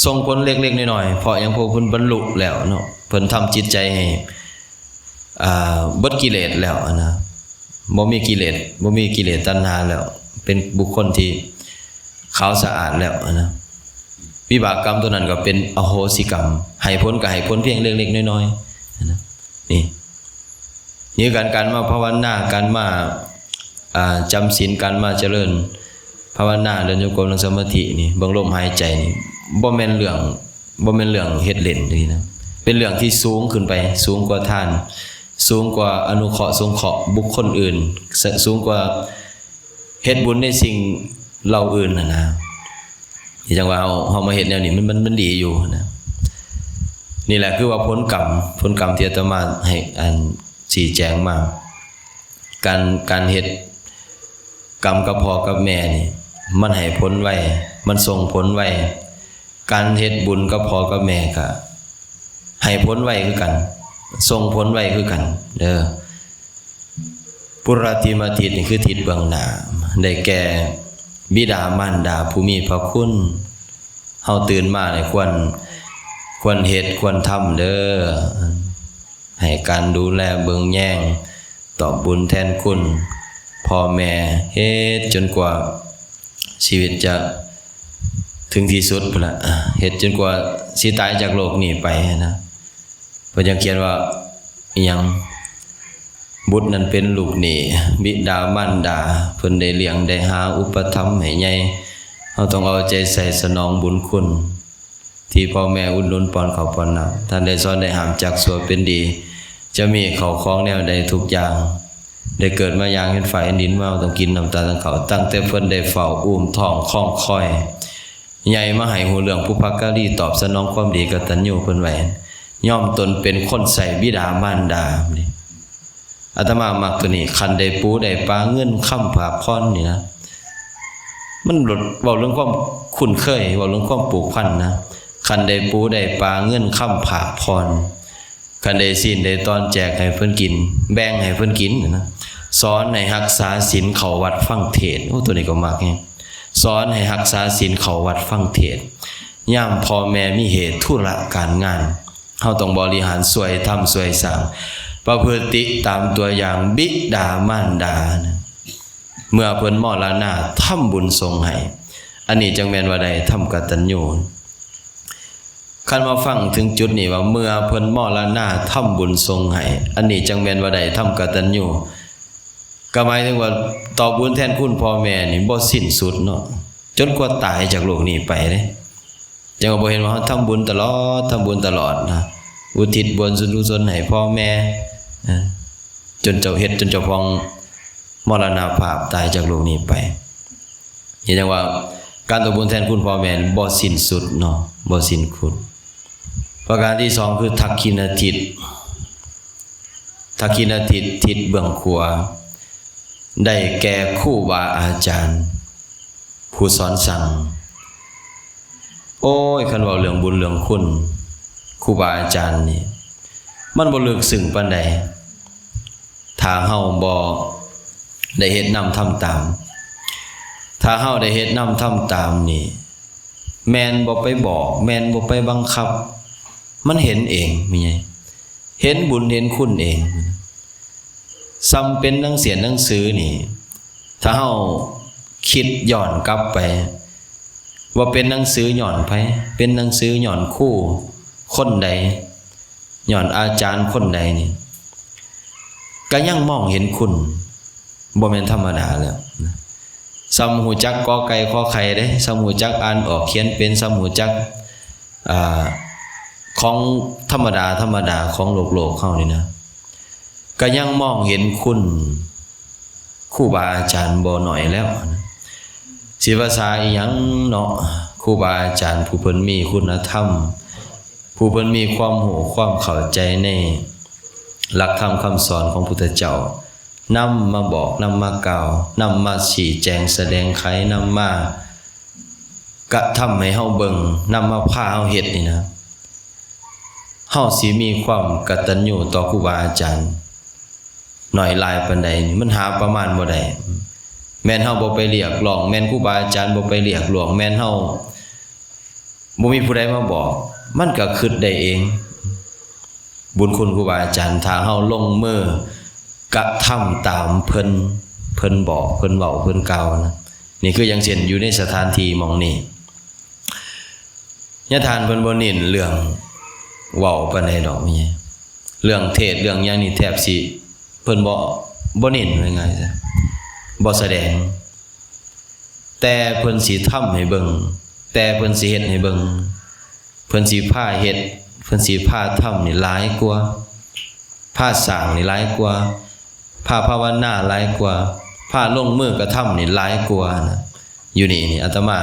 ສົ່ງຜົນເລັກໆນ້ອຍໆ ເພາະຫຍັງ? ເພາະເພິ່ນບັນລຸແລ້ວເນາະ ເພິ່ນທຳຈິດໃຈໃຫ້ ອ່າ ເບິດກິເລດແລ້ວນະ ບໍ່ມີກິເລດ ບໍ່ມີກິເລດຕັນຫາແລ້ວ ເປັນບຸກຄົນທີ່ຂາວສະອາດແລ້ວນະ ວິບາກກຳຕົວນັ້ນກໍເປັນອະໂຫສິກຳ ໃຫ້ຜົນກໍໃຫ້ຜົນພຽງເລັກໆນ້ອຍໆນະ ນີ້ ນີ້ຄືກັນ ການມາພາວະນາ ການມາ ອ່າ ຈຳສິນ ການມາຈະເລີນພາວະນາ ເດີນໂຍກົມ ນັ່ງສະມາທິນີ້ ເບິ່ງລົມຫາຍໃຈນີ້ ບໍ່ແມ່ນເລື່ອງ ບໍ່ແມ່ນເລື່ອງເຮັດເລ່ນນີ້ນະ ເປັນເລື່ອງທີ່ສູງຂຶ້ນໄປ ສູງກວ່າທານ ສູງກວ່າອະນຸເຄາະສົງເຄາະບຸກຄົນອື່ນ ສ- ສູງກວ່າເຮັດບຸນໃນສິ່ງເຫຼົ່າອື່ນຫັ້ນນະ. ທີ່ຈັ່ງວ່າເຮົາ ເຮົາມາເຮັດແນວນີ້ ມັນ ມັນ ມັນດີຢູ່ນະ. ນີ້ແຫຼະຄືວ່າຜົນກຳ ຜົນກຳທີ່ອາດຕະມາໃຫ້ ອັນ ຊີ້ແຈງມາ ການ ການເຮັດກຳກັບພໍ່ກັບແມ່ນີ້ ມັນໃຫ້ຜົນໄວ ມັນສົ່ງຜົນໄວ. ການເຮັດບຸນກັບພໍ່ກັບແມ່ກະໃຫ້ຜົນໄວຄືກັນ ສົ່ງຜົນໄວຄືກັນເດີ. ປຸຣະຕິມະທິດນີ້ຄືທິດເບື້ອງໜ້າ ໄດ້ແກ່ບິດາມານດາຜູ້ມີພະຄຸນ. ເຮົາຕື່ນມານີ້ຄວນ ຄວນເຮັດຄວນທຳເດີ ໃຫ້ການດູແລເບິ່ງແຍງ ຕອບບຸນແທນຄຸນພໍ່ແມ່ ເຮັດຈົນກວ່າຊີວິດຈະເຖິງທີ່ສຸດພຸ້ນລະ ເຮັດຈົນກວ່າຊິຕາຍຈາກໂລກນີ້ໄປນະ. ເພິ່ນຍັງຂຽນວ່າອີ່ຫຍັງ ບຸດນັ້ນເປັນລູກໜີ້ ບິດາມານດາ ເພິ່ນໄດ້ລ້ຽງໄດ້ຫາອຸປະຖຳໃຫ້ໃຫຍ່ ເຮົາຕ້ອງເອົາໃຈໃສ່ສະໜອງບຸນຄຸນ ທີ່ພໍ່ແມ່ອຸດໜູນປ້ອນເຂົ້າປ້ອນນ້ຳ ທ່ານໄດ້ສອນໄດ້ຫ້າມຈັກຊົ່ວເປັນດີ ຈະມີເຂົ້າຂອງແນວໃດທຸກຢ່າງ ໄດ້ເກີດມາຢ່າງເຫັນຟ້າເຫັນດິນ ເຮົາຕ້ອງກິນນ້ຳຕານທັງເຂົ້າ ຕັ້ງແຕ່ເພິ່ນໄດ້ເຝົ້າອູ້ມທ້ອງຄອງຄອຍ ໃຫຍ່ມາໃຫ້ຮູ້ເລື່ອງບຸບພະກາລີ ຕອບສະໜອງຄວາມດີກະຕັນຍູເພິ່ນໄວ້ ຍອມຕົນເປັນຄົນໃຊ້ບິດາມານດາ. ອາດຕະມາມັກໂຕນີ້ ຄັນໄດ້ປູໄດ້ປາ ເງິນຄຳຝາກຜ່ອນນີ້ນະ ມັນເວົ້າເລື່ອງຄວາມຄຸ້ນເຄີຍ ເວົ້າເລື່ອງຄວາມຜູກພັນນະ. ຄັນໄດ້ປູໄດ້ປາ ເງິນຄຳຝາກຜ່ອນ ຄັນໄດ້ຊີ້ນໄດ້ຕອນ ແຈກໃຫ້ເພິ່ນກິນ ແບ່ງໃຫ້ເພິ່ນກິນນະ. ສອນໃຫ້ຮັກສາສິນ ເຂົ້າວັດຟັງເທດ ໂອ້ ໂຕນີ້ກໍມັກແຮງ ສອນໃຫ້ຮັກສາສິນ ເຂົ້າວັດຟັງເທດ ຍາມພໍ່ແມ່ມີເຫດທຸລະການງານ ເຮົາຕ້ອງບໍລິຫານ ຊ່ວຍທຳຊ່ວຍສ້າງ ປະພຶດຕິຕາມຕົວຢ່າງບິດາມານດານະ. ເມື່ອເພິ່ນມໍລະນາ ທຳບຸນສົ່ງໃຫ້ ອັນນີ້ຈັ່ງແມ່ນວ່າໄດ້ທຳກະຕັນຍູ. ຄັນມາຟັງເຖິງຈຸດນີ້ວ່າ ເມື່ອເພິ່ນມໍລະນາ ທຳບຸນສົ່ງໃຫ້ ອັນນີ້ຈັ່ງແມ່ນວ່າໄດ້ທຳກະຕັນຍູ ກໍໝາຍເຖິງວ່າຕອບບຸນແທນຄຸນພໍ່ແມ່ນີ້ບໍ່ສິ້ນສຸດເນາະ ຈົນກວ່າຕາຍຈາກໂລກນີ້ໄປເດ້. ຈັ່ງວ່າບໍ່ເຫັນວ່າເຮົາທຳບຸນຕະຫຼອດ ທຳບຸນຕະຫຼອດນະ ອຸທິດບຸນສ່ວນກຸສົນໃຫ້ພໍ່ແມ່ ເອີ ຈົນເຈົ້າເຮັດ ຈົນເຈົ້າຂອງມໍລະນະພາບຕາຍຈາກໂລກນີ້ໄປ. ເຫັນຈັ່ງວ່າການຕອບບຸນແທນຄຸນພໍ່ແມ່ບໍ່ສິ້ນສຸດເນາະ ບໍ່ສິ້ນຄຸນ. ປະການທີສອງ ຄືທັກຂິນະທິດ ທັກຂິນະທິດ ທິດເບື້ອງຂວາ ໄດ້ແກ່ຄູບາອາຈານ ຜູ້ສອນສັ່ງ. ໂອ້ຍ ຄັນເວົ້າເລື່ອງບຸນເລື່ອງຄຸນ ຄູບາອາຈານນີ້ ມັນບໍ່ເລິກເຊິ່ງປານໃດ ຖ້າເຮົາບໍ່ໄດ້ເຮັດນຳທຳຕາມ. ຖ້າເຮົາໄດ້ເຮັດນຳທຳຕາມນີ້ ແມ່ນບໍ່ໄປບອກ ແມ່ນບໍ່ໄປບັງຄັບ ມັນເຫັນເອງ ແມ່ນຫຍັງ ເຫັນບຸນເຫັນຄຸນເອງ. ສ່ຳເປັນໜັງສຽນໜັງສືນີ້ ຖ້າເຮົາຄິດຍ້ອນກັບໄປ ວ່າເປັນໜັງສືຍ້ອນໃຜ? ເປັນໜັງສືຍ້ອນຄູຄົນໃດ? ຍ້ອນອາຈານຄົນໃດນີ້ ກະຍັງມອງເຫັນຄຸນ ບໍ່ແມ່ນທຳມະດາແລ້ວ. ສ່ຳຮູ້ຈັກ ກ ໄກ່ ຂ ໄຂ່ ເດ້ ສ່ຳຮູ້ຈັກອ່ານອອກຂຽນເປັນ ສ່ຳຮູ້ຈັກ ອ່າ ຂອງທຳມະດາ ທຳມະດາຂອງໂລກໆເຮົານີ້ນະ ກະຍັງມອງເຫັນຄຸນຄູບາອາຈານບໍ່ໜ້ອຍແລ້ວ. ຊິພາສາອີ່ຫຍັງເນາະ ຄູບາອາຈານຜູ້ເພິ່ນມີຄຸນນະທຳ ຜູ້ເພິ່ນມີຄວາມຮູ້ຄວາມເຂົ້າໃຈໃນຫຼັກທຳຄຳສອນຂອງພຸດທະເຈົ້າ ນຳມາບອກ ນຳມາກ່າວ ນຳມາຊີ້ແຈງສະແດງໄຂ ນຳມາກະທຳໃຫ້ເຮົາເບິ່ງ ນຳມາພາເຮົາເຮັດນີ້ນະ ເຮົາຊິມີຄວາມກະຕັນຍູຕໍ່ຄູບາອາຈານໜ້ອຍຫຼາຍປານໃດນີ້ ມັນຫາປະມານບໍ່ໄດ້. ແມ່ນເຮົາບໍ່ໄປລຽກຮ້ອງ ແມ່ນຄູບາອາຈານບໍ່ໄປລຽກຮ້ອງ ແມ່ນເຮົາ ບໍ່ມີຜູ້ໃດມາບອກ ມັນກະຄຶດໄດ້ເອງ ບຸນຄຸນຄູບາອາຈານ ຖ້າເຮົາລົງມືກະທຳຕາມເພິ່ນ ເພິ່ນບອກ ເພິ່ນເວົ້າ ເພິ່ນກ່າວນະ. ນີ້ຄືຢ່າງເຊັ່ນຢູ່ໃນສະຖານທີ່ໝ່ອງນີ້ ຍາທ່ານເພິ່ນບໍ່ເນັ້ນເລື່ອງເວົ້າປານໃດດອກ ເລື່ອງເທດເລື່ອງຫຍັງນີ້ແທບຊິ ເພິ່ນບໍ່ ບໍ່ເນັ້ນ ວ່າງ່າຍໆຊະ ບໍ່ສະແດງ ແຕ່ເພິ່ນຊິທຳໃຫ້ເບິ່ງ ແຕ່ເພິ່ນຊິເຮັດໃຫ້ເບິ່ງ ເພິ່ນຊິພາເຮັດ ເພິ່ນຊິພາທຳນີ້ຫຼາຍກວ່າ ພາສ້າງນີ້ຫຼາຍກວ່າ ພາພາວະນາຫຼາຍກວ່າ ພາລົງມືກະທຳນີ້ຫຼາຍກວ່ານະ. ຢູ່ນີ້ນີ້ອາດຕະມາ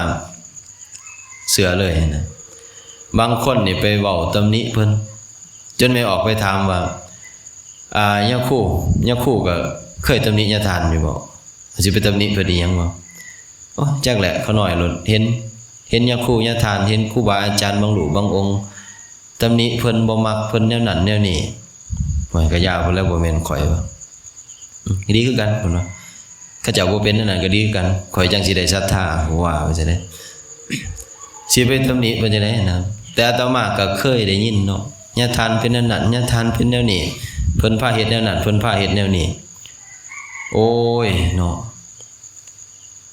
ເຊື່ອເລີຍນະ. ບາງຄົນນີ້ໄປເວົ້າຕຳໜິເພິ່ນ ຈົນແມ່ອອກໄປຖາມວ່າ ອ່າ ຍາຄູ ຍາຄູກໍເຄີຍຕຳໜິຍາທ່ານຢູ່ບໍ່? ຊິໄປຕຳໜິເພິ່ນອີຫຍັງບໍ່? ໂອ້ ຈັກແຫຼະ ຂ້ານ້ອຍໂລດ ເຫັນ ເຫັນຍາຄູຍາທ່ານ ເຫັນຄູບາອາຈານບາງຮູບບາງອົງ ຕຳໜິເພິ່ນ ບໍ່ມັກເພິ່ນແນວນັ້ນແນວນີ້. ໂອ້ຍ ກະຢ່າເພິ່ນແລ້ວ ບໍ່ແມ່ນຂ້ອຍວ່າ ອືມ ກໍດີຄືກັນ ເພິ່ນວ່າ ເຂົາເຈົ້າບໍ່ເປັນແນວນັ້ນກໍດີຄືກັນ ຂ້ອຍຈັ່ງຊິໄດ້ສັດທາ ວ່າໄປຊັ້ນເດ້. ຊິໄປຕຳໜິເພິ່ນຈັ່ງໃດນະ? ແຕ່ອາດຕະມາກໍເຄີຍໄດ້ຍິນເນາະ ຍາທ່ານເປັນແນວນັ້ນ ຍາທ່ານເປັນແນວນີ້ ເພິ່ນພາເຮັດແນວນັ້ນ ເພິ່ນພາເຮັດແນວນີ້. ໂອ້ຍເນາະ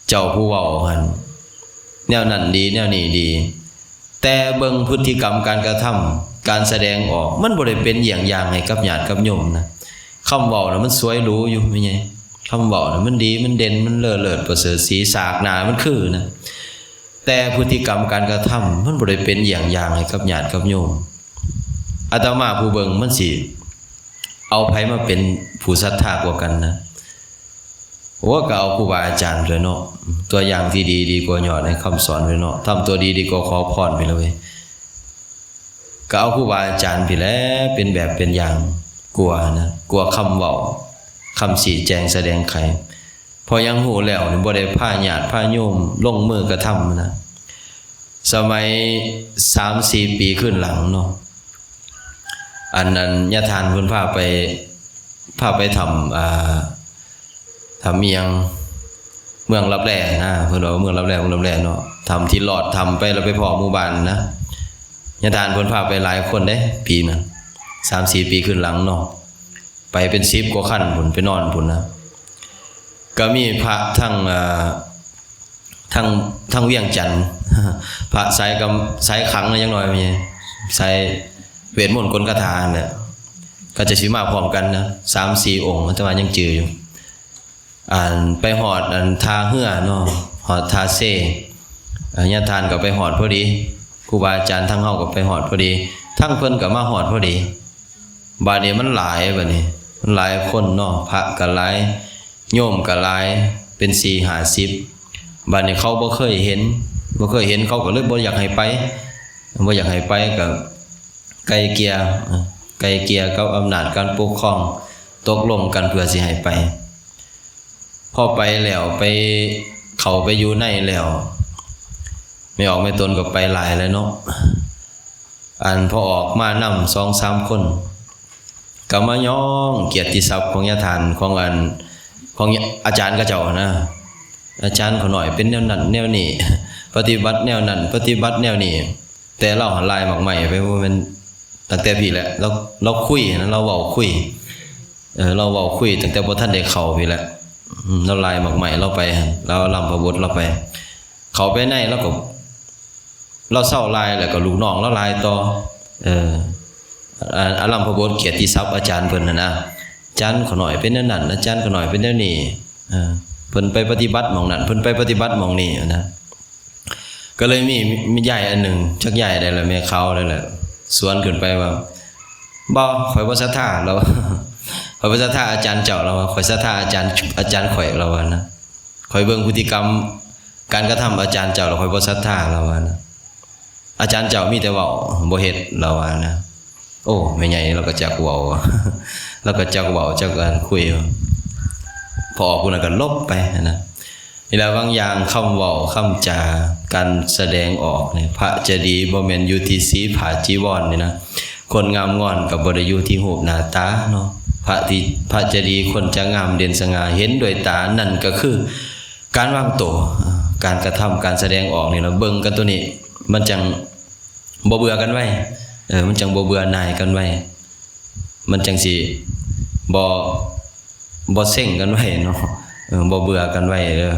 ເຈົ້າຜູ້ເວົ້າຫັ້ນ ແນວນັ້ນດີ ແນວນີ້ດີ ແຕ່ເບິ່ງພຶດຕິກຳການກະທຳ ການສະແດງອອກ ມັນບໍ່ໄດ້ເປັນຢ້ຽງຢ່າງໃຫ້ກັບຍາດກັບໂຍມນະ. ຄຳເວົ້ານະ ມັນສວຍຫຼູຢູ່ ແມ່ໃຫຍ່ ຄຳເວົ້ານະ ມັນດີ ມັນເດັ່ນ ມັນເລີດເລີດປະເສີດສີ ສາກໜ້າມັນຄືນະ ແຕ່ພຶດຕິກຳການກະທຳ ມັນບໍ່ໄດ້ເປັນຢ້ຽງຢ່າງໃຫ້ກັບຍາດກັບໂຍມ. ອາດຕະມາຜູ້ເບິ່ງ ມັນຊິເອົາໃຜມາເປັນຜູ້ສັດທາກວ່າກັນນະ? ໂອ້ ກໍເອົາຄູບາອາຈານພຸ້ນແຫຼະເນາະ ຕົວຢ່າງທີ່ດີ ດີກວ່າຍອດໃນຄຳສອນພຸ້ນແຫຼະເນາະ ທຳຕົວດີ ດີກວ່າຂໍພອນພຸ້ນແຫຼະເວີຍ. ກໍເອົາຄູບາອາຈານພຸ້ນແຫຼະ ເປັນແບບເປັນຢ່າງກວ່ານະ ກວ່າຄຳເວົ້າ ຄຳຊີ້ແຈງສະແດງໄຂ. ເພາະຫຍັງຮູ້ແລ້ວນີ້ ບໍ່ໄດ້ພາຍາດພາໂຍມລົງມືກະທຳນະ. ສະໄໝສາມສີ່ປີຄືນຫຼັງເນາະ ອັນນັ້ນຍາທ່ານເພິ່ນພາໄປ ພາໄປຖ້ຳ ອ່າ ຖ້ຳອີ່ຫຍັງ ເມືອງລັບແລນະ ເພິ່ນວ່າເມືອງລັບແລ ເມືອງລັບແລເນາະ ຖ້ຳທີ່ລອດຖ້ຳໄປແລ້ວໄປພໍ້ໝູ່ບ້ານນະ. ຍາທ່ານເພິ່ນພາໄປຫຼາຍຄົນເດ້ ປີນັ້ນ ສາມສີ່ປີຄືນຫຼັງເນາະ ໄປເປັນສິບກວ່າຄັນພຸ້ນ ໄປນອນພຸ້ນນະ. ກໍມີພະທັງ ເອີ ທັງ ທັງວຽງຈັນ ພະສາຍກຳ ສາຍຂັງນະ ຢ່າງໜ້ອຍມີ ສາຍເວດມົນກົນຄາຖາຫັ້ນແຫຼະ ເຂົາເຈົ້າຊິມາພ້ອມກັນນະ ສາມສີ່ອົງ ອາດຕະມາຍັງຈື່ຢູ່. ອັນ ໄປຮອດ ອັນ ທ່າເຮືອເນາະ ຮອດທ່າເຊ ຍາທ່ານກໍໄປຮອດພໍດີ ຄູບາອາຈານທາງເຮົາກໍໄປຮອດພໍດີ ທາງເພິ່ນກໍມາຮອດພໍດີ. ບາດນີ້ມັນຫຼາຍ ບາດນີ້ມັນຫຼາຍຄົນເນາະ ພະກໍຫຼາຍ ໂຍມກໍຫຼາຍ ເປັນສີ່ຫ້າສິບ ບາດນີ້ເຂົາບໍ່ເຄີຍເຫັນ ບໍ່ເຄີຍເຫັນ ເຂົາກໍເລີຍບໍ່ຢາກໃຫ້ໄປ ບໍ່ຢາກໃຫ້ໄປ ກໍໄກ່ເກ່ຍ ເອີ ໄກ່ເກ່ຍກັບອຳນາດການປົກຄອງ ຕົກລົງກັນເພື່ອຊິໃຫ້ໄປ. ພໍໄປແລ້ວ ໄປ ເຂົ້າໄປຢູ່ໃນແລ້ວ ແມ່ອອກແມ່ຕົນກໍໄປຫຼາຍແລ້ວເນາະ ອັນ ພໍອອກມານຳສອງສາມຄົນ ກໍມາຍ້ອງກຽດຕິສັບຂອງຍາທ່ານ ຂອງອັນ ຂອງອາຈານເຂົາເຈົ້ານະ ອາຈານຂ້ານ້ອຍເປັນແນວນັ້ນແນວນີ້ ປະຕິບັດແນວນັ້ນ ປະຕິບັດແນວນີ້ ແຕ່ລາວຫັ້ນລາຍໝາກໄມ້ໄປ ບໍ່ແມ່ນຕັ້ງແຕ່ພີ້ແຫຼະ ລາວ ລາວຄຸຍນະ ລາວເວົ້າຄຸຍ ເອີ ລາວເວົ້າຄຸຍຕັ້ງແຕ່ບໍ່ທັນໄດ້ເຂົ້າພີ້ແຫຼະ ອືມ ລາວລາຍໝາກໄມ້ລາວໄປ ລາວອາລຳພະບົດລາວໄປ ເຂົ້າໄປໃນລາວກໍ ລາວເຊົາລາຍແລ້ວກໍລູກນ້ອງລາວລາຍຕໍ່ ເອີ ອາ ອາລຳພະບົດກຽດຕິສັບອາຈານເພິ່ນຫັ້ນນະ ອາຈານຂ້ານ້ອຍເປັນແນວນັ້ນ ອາຈານຂ້ານ້ອຍເປັນແນວນີ້ ເອີ ເພິ່ນໄປປະຕິບັດໝ່ອງນັ້ນ ເພິ່ນໄປປະຕິບັດໝ່ອງນີ້ນະ. ກໍເລີຍມີ ມີຍາຍອັນໜຶ່ງ ຈັກຍາຍໃດລະ ແມ່ຂາວໃດລະ ສວນຂຶ້ນໄປວ່າ ບໍ່ ຂ້ອຍບໍ່ສັດທາ ລາວ ຂ້ອຍບໍ່ສັດທາອາຈານເຈົ້າ ລາວວ່າ ຂ້ອຍສັດທາອາຈານ ອາຈານຂ້ອຍ ລາວວ່ານະ ຂ້ອຍເບິ່ງພຶດຕິກຳການກະທຳອາຈານເຈົ້າແລ້ວ ຂ້ອຍບໍ່ສັດທາ ລາວວ່ານະ ອາຈານເຈົ້າມີແຕ່ເວົ້າ ບໍ່ເຮັດ ລາວວ່ານະ. ໂອ້ ແມ່ໃຫຍ່ລາວກໍຈັກເວົ້າ ລາວກໍຈັກເວົ້າຈັກ ອັນ ຄຸຍ ພໍອອກພຸ້ນລະກໍຫຼົບໄປຫັ້ນນະ. ນີ້ລະ ບາງຢ່າງຄຳເວົ້າຄຳຈາ ການສະແດງອອກນີ້ ພະຈະດີບໍ່ແມ່ນຢູ່ທີ່ສີຜ້າຈີວອນນີ້ນະ ຄົນງາມງອນກໍບໍ່ໄດ້ຢູ່ທີ່ຮູບໜ້າຕາເນາະ ພະທີ່ ພະຈະດີ ຄົນຈະງາມເດັ່ນສະຫງ່າເຫັນດ້ວຍຕາ ນັ້ນກໍຄືການວາງໂຕ ການກະທຳ ການສະແດງອອກນີ້ລະ ເບິ່ງກັນໂຕນີ້ ມັນຈັ່ງ ບໍ່ເບື່ອກັນໄວ ເອີ ມັນຈັ່ງບໍ່ເບື່ອໜ່າຍກັນໄວ ມັນຈັ່ງຊິບໍ່ ບໍ່ເຊັງກັນໄວເນາະ ເອີ ບໍ່ເບື່ອກັນໄວເດີ.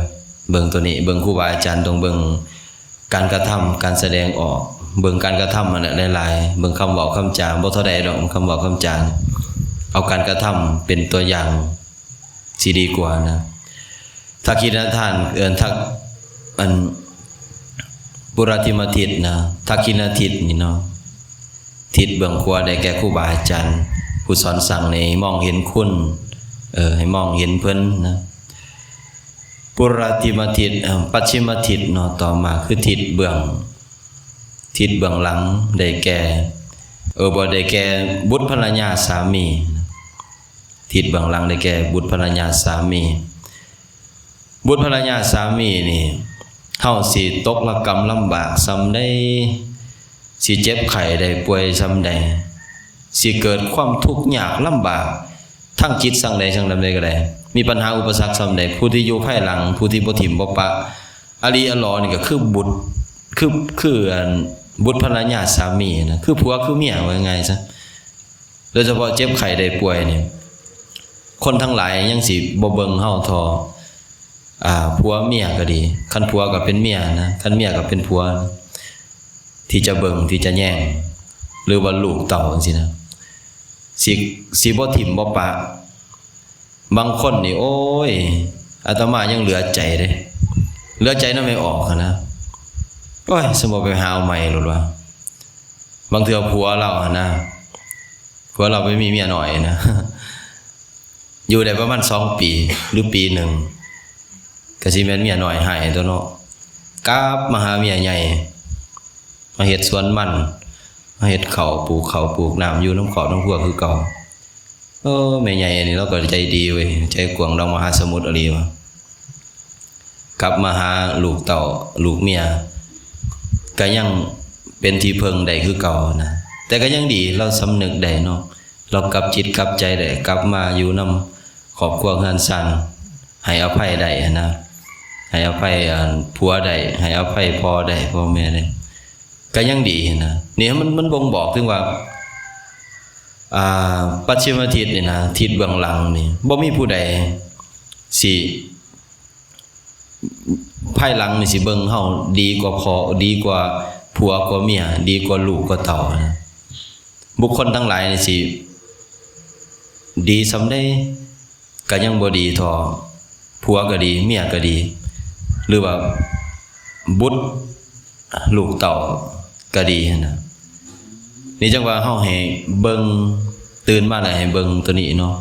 ເບິ່ງໂຕນີ້ ເບິ່ງຄູບາອາຈານ ຕ້ອງເບິ່ງການກະທຳ ການສະແດງອອກ ເບິ່ງການກະທຳຫັ້ນແຫຼະຫຼາຍໆ ເບິ່ງຄຳເວົ້າຄຳຈາ ບໍ່ເທົ່າໃດດອກ ຄຳເວົ້າຄຳຈາ ເອົາ າການກະທຳເປັນຕົວຢ່າງຊິດີກວ່ານະ. ທັກຂິນະທານ ເອີ້ນທັກ ອັນ ປຸຣາທິມະທິດນະ ທັກຂິນະທິດນີ້ເນາະ ທິດເບື້ອງຂວາໄດ້ແກ່ຄູບາອາຈານ ຜູ້ສອນສັ່ງໃຫ້ມອງເຫັນຄຸນ ເອີ ໃຫ້ມອງເຫັນເພິ່ນນະ. ປຸຣາທິມະທິດ ເອີ ປັດຊິມະທິດເນາະ ຕໍ່ມາຄືທິດເບື້ອງ ທິດເບື້ອງຫຼັງໄດ້ແກ່ ເອີ ບໍ່ ໄດ້ແກ່ບຸດພັນລະຍາສາມີ ທິດເບື້ອງຫຼັງໄດ້ແກ່ບຸດພັນລະຍາສາມີ. ບຸດພັນລະຍາສາມີນີ້ ເຮົາຊິຕົກລະກຳລຳບາກສ່ຳໃດ ຊິເຈັບໄຂ້ໄດ້ປ່ວຍສ່ຳໃດ ຊິເກີດຄວາມທຸກຍາກລຳບາກທາງຈິດສ່ຳໃດ ສ່ຳໃດກໍໄດ້ ມີບັນຫາອຸປະສັກສ່ຳໃດ ຜູ້ທີ່ຢູ່ພາຍຫຼັງ ຜູ້ທີ່ບໍ່ຖິ້ມບໍ່ປະ ອາລີອາຫຼໍນີ້ກໍຄືບຸດ ຄື ຄື ອັນ ບຸດພັນລະຍາສາມີນະ ຄືຜົວຄືເມຍ ເວົ້າງ່າຍໆຊະ. ໂດຍສະເພາະເຈັບໄຂ້ໄດ້ປ່ວຍນີ້ ຄົນທັງຫຼາຍຍັງຊິບໍ່ເບິ່ງເຮົາທໍ່ ອາ ຜົວເມຍກໍດີ ຄັນຜົວກໍເປັນເມຍນະ ຄັນເມຍກໍເປັນຜົວ ທີ່ຈະເບິ່ງ ທີ່ຈະແຍງ ຫຼືວ່າລູກເຕົ້າຈັ່ງຊີ້ນະ ຊິ ຊິບໍ່ຖິ້ມບໍ່ປະ. ບາງຄົນນີ້ ໂອ້ຍ ອາດຕະມາຍັງເຫຼືອໃຈເດ້ ເຫຼືອໃຈນຳແມ່ອອກຫັ້ນນະ ໂອ້ຍ ສະມມຸດໄປຫາເອົາໃໝ່ໂລດວ່າ. ບາງເທື່ອຜົວລາວຫັ້ນນະ ຜົວລາວໄປມີເມຍນ້ອຍນະ ຢູ່ໄດ້ປະມານສອງປີ ຫຼື ປີໜຶ່ງ ກະຊິແມ່ນເມຍນ້ອຍໃຫ້ຕົວເນາະ ກັບມາຫາເມຍໃຫຍ່ ມາເຮັດສວນມັນ ມາເຮັດເຂົ້າ ປູກເຂົ້າປູກນ້ຳ ຢູ່ນຳຄອບນຳຄົວຄືເກົ່າ. ເອີ ແມ່ໃຫຍ່ອັນນີ້ລາວກໍໃຈດີເວີຍ ໃຈກວ້າງດອກມະຫາສະໝຸດອີ່ຫຼີວ່າ. ກັບມາຫາລູກເຕົ້າລູກເມຍ ກໍຍັງເປັນທີ່ເພິ່ງໄດ້ຄືເກົ່ານະ ແຕ່ກໍຍັງດີ ລາວສຳນຶກໄດ້ເນາະ ລາວກັບຈິດກັບໃຈໄດ້ ກັບມາຢູ່ນຳຄອບຄົວເຮືອນຊານ ໃຫ້ອະໄພໄດ້ຫັ້ນນະ ໃຫ້ອະໄພ ອັນ ຜົວໄດ້ ໃຫ້ອະໄພພໍ່ໄດ້ ພໍ່ແມ່ໄດ້ ກໍຍັງດີຫັ້ນນະ. ນີ້ມັນ ມັນບົ່ງບອກເຖິງວ່າ ອາ ປັດຊິມະທິດນີ້ນະ ທິດເບື້ອງຫຼັງນີ້ ບໍ່ມີຜູ້ໃດຊິ ພາຍຫຼັງນີ້ຊິເບິ່ງເຮົາດີກວ່າພໍ່ ດີກວ່າຜົວກວ່າເມຍ ດີກວ່າລູກກວ່າເຕົ້ານະ. ບຸກຄົນທັງຫຼາຍນີ້ຊິດີສ່ຳໃດ ກໍຍັງບໍ່ດີທໍ່ຜົວກໍດີ ເມຍກໍດີ ຫຼືວ່າບຸດລູກເຕົ້າກໍດີຫັ້ນນະ. ນີ້ຈັ່ງວ່າເຮົາໃຫ້ເບິ່ງ ຕື່ນມາແລ້ວໃຫ້ເບິ່ງໂຕນີ້ເນາະ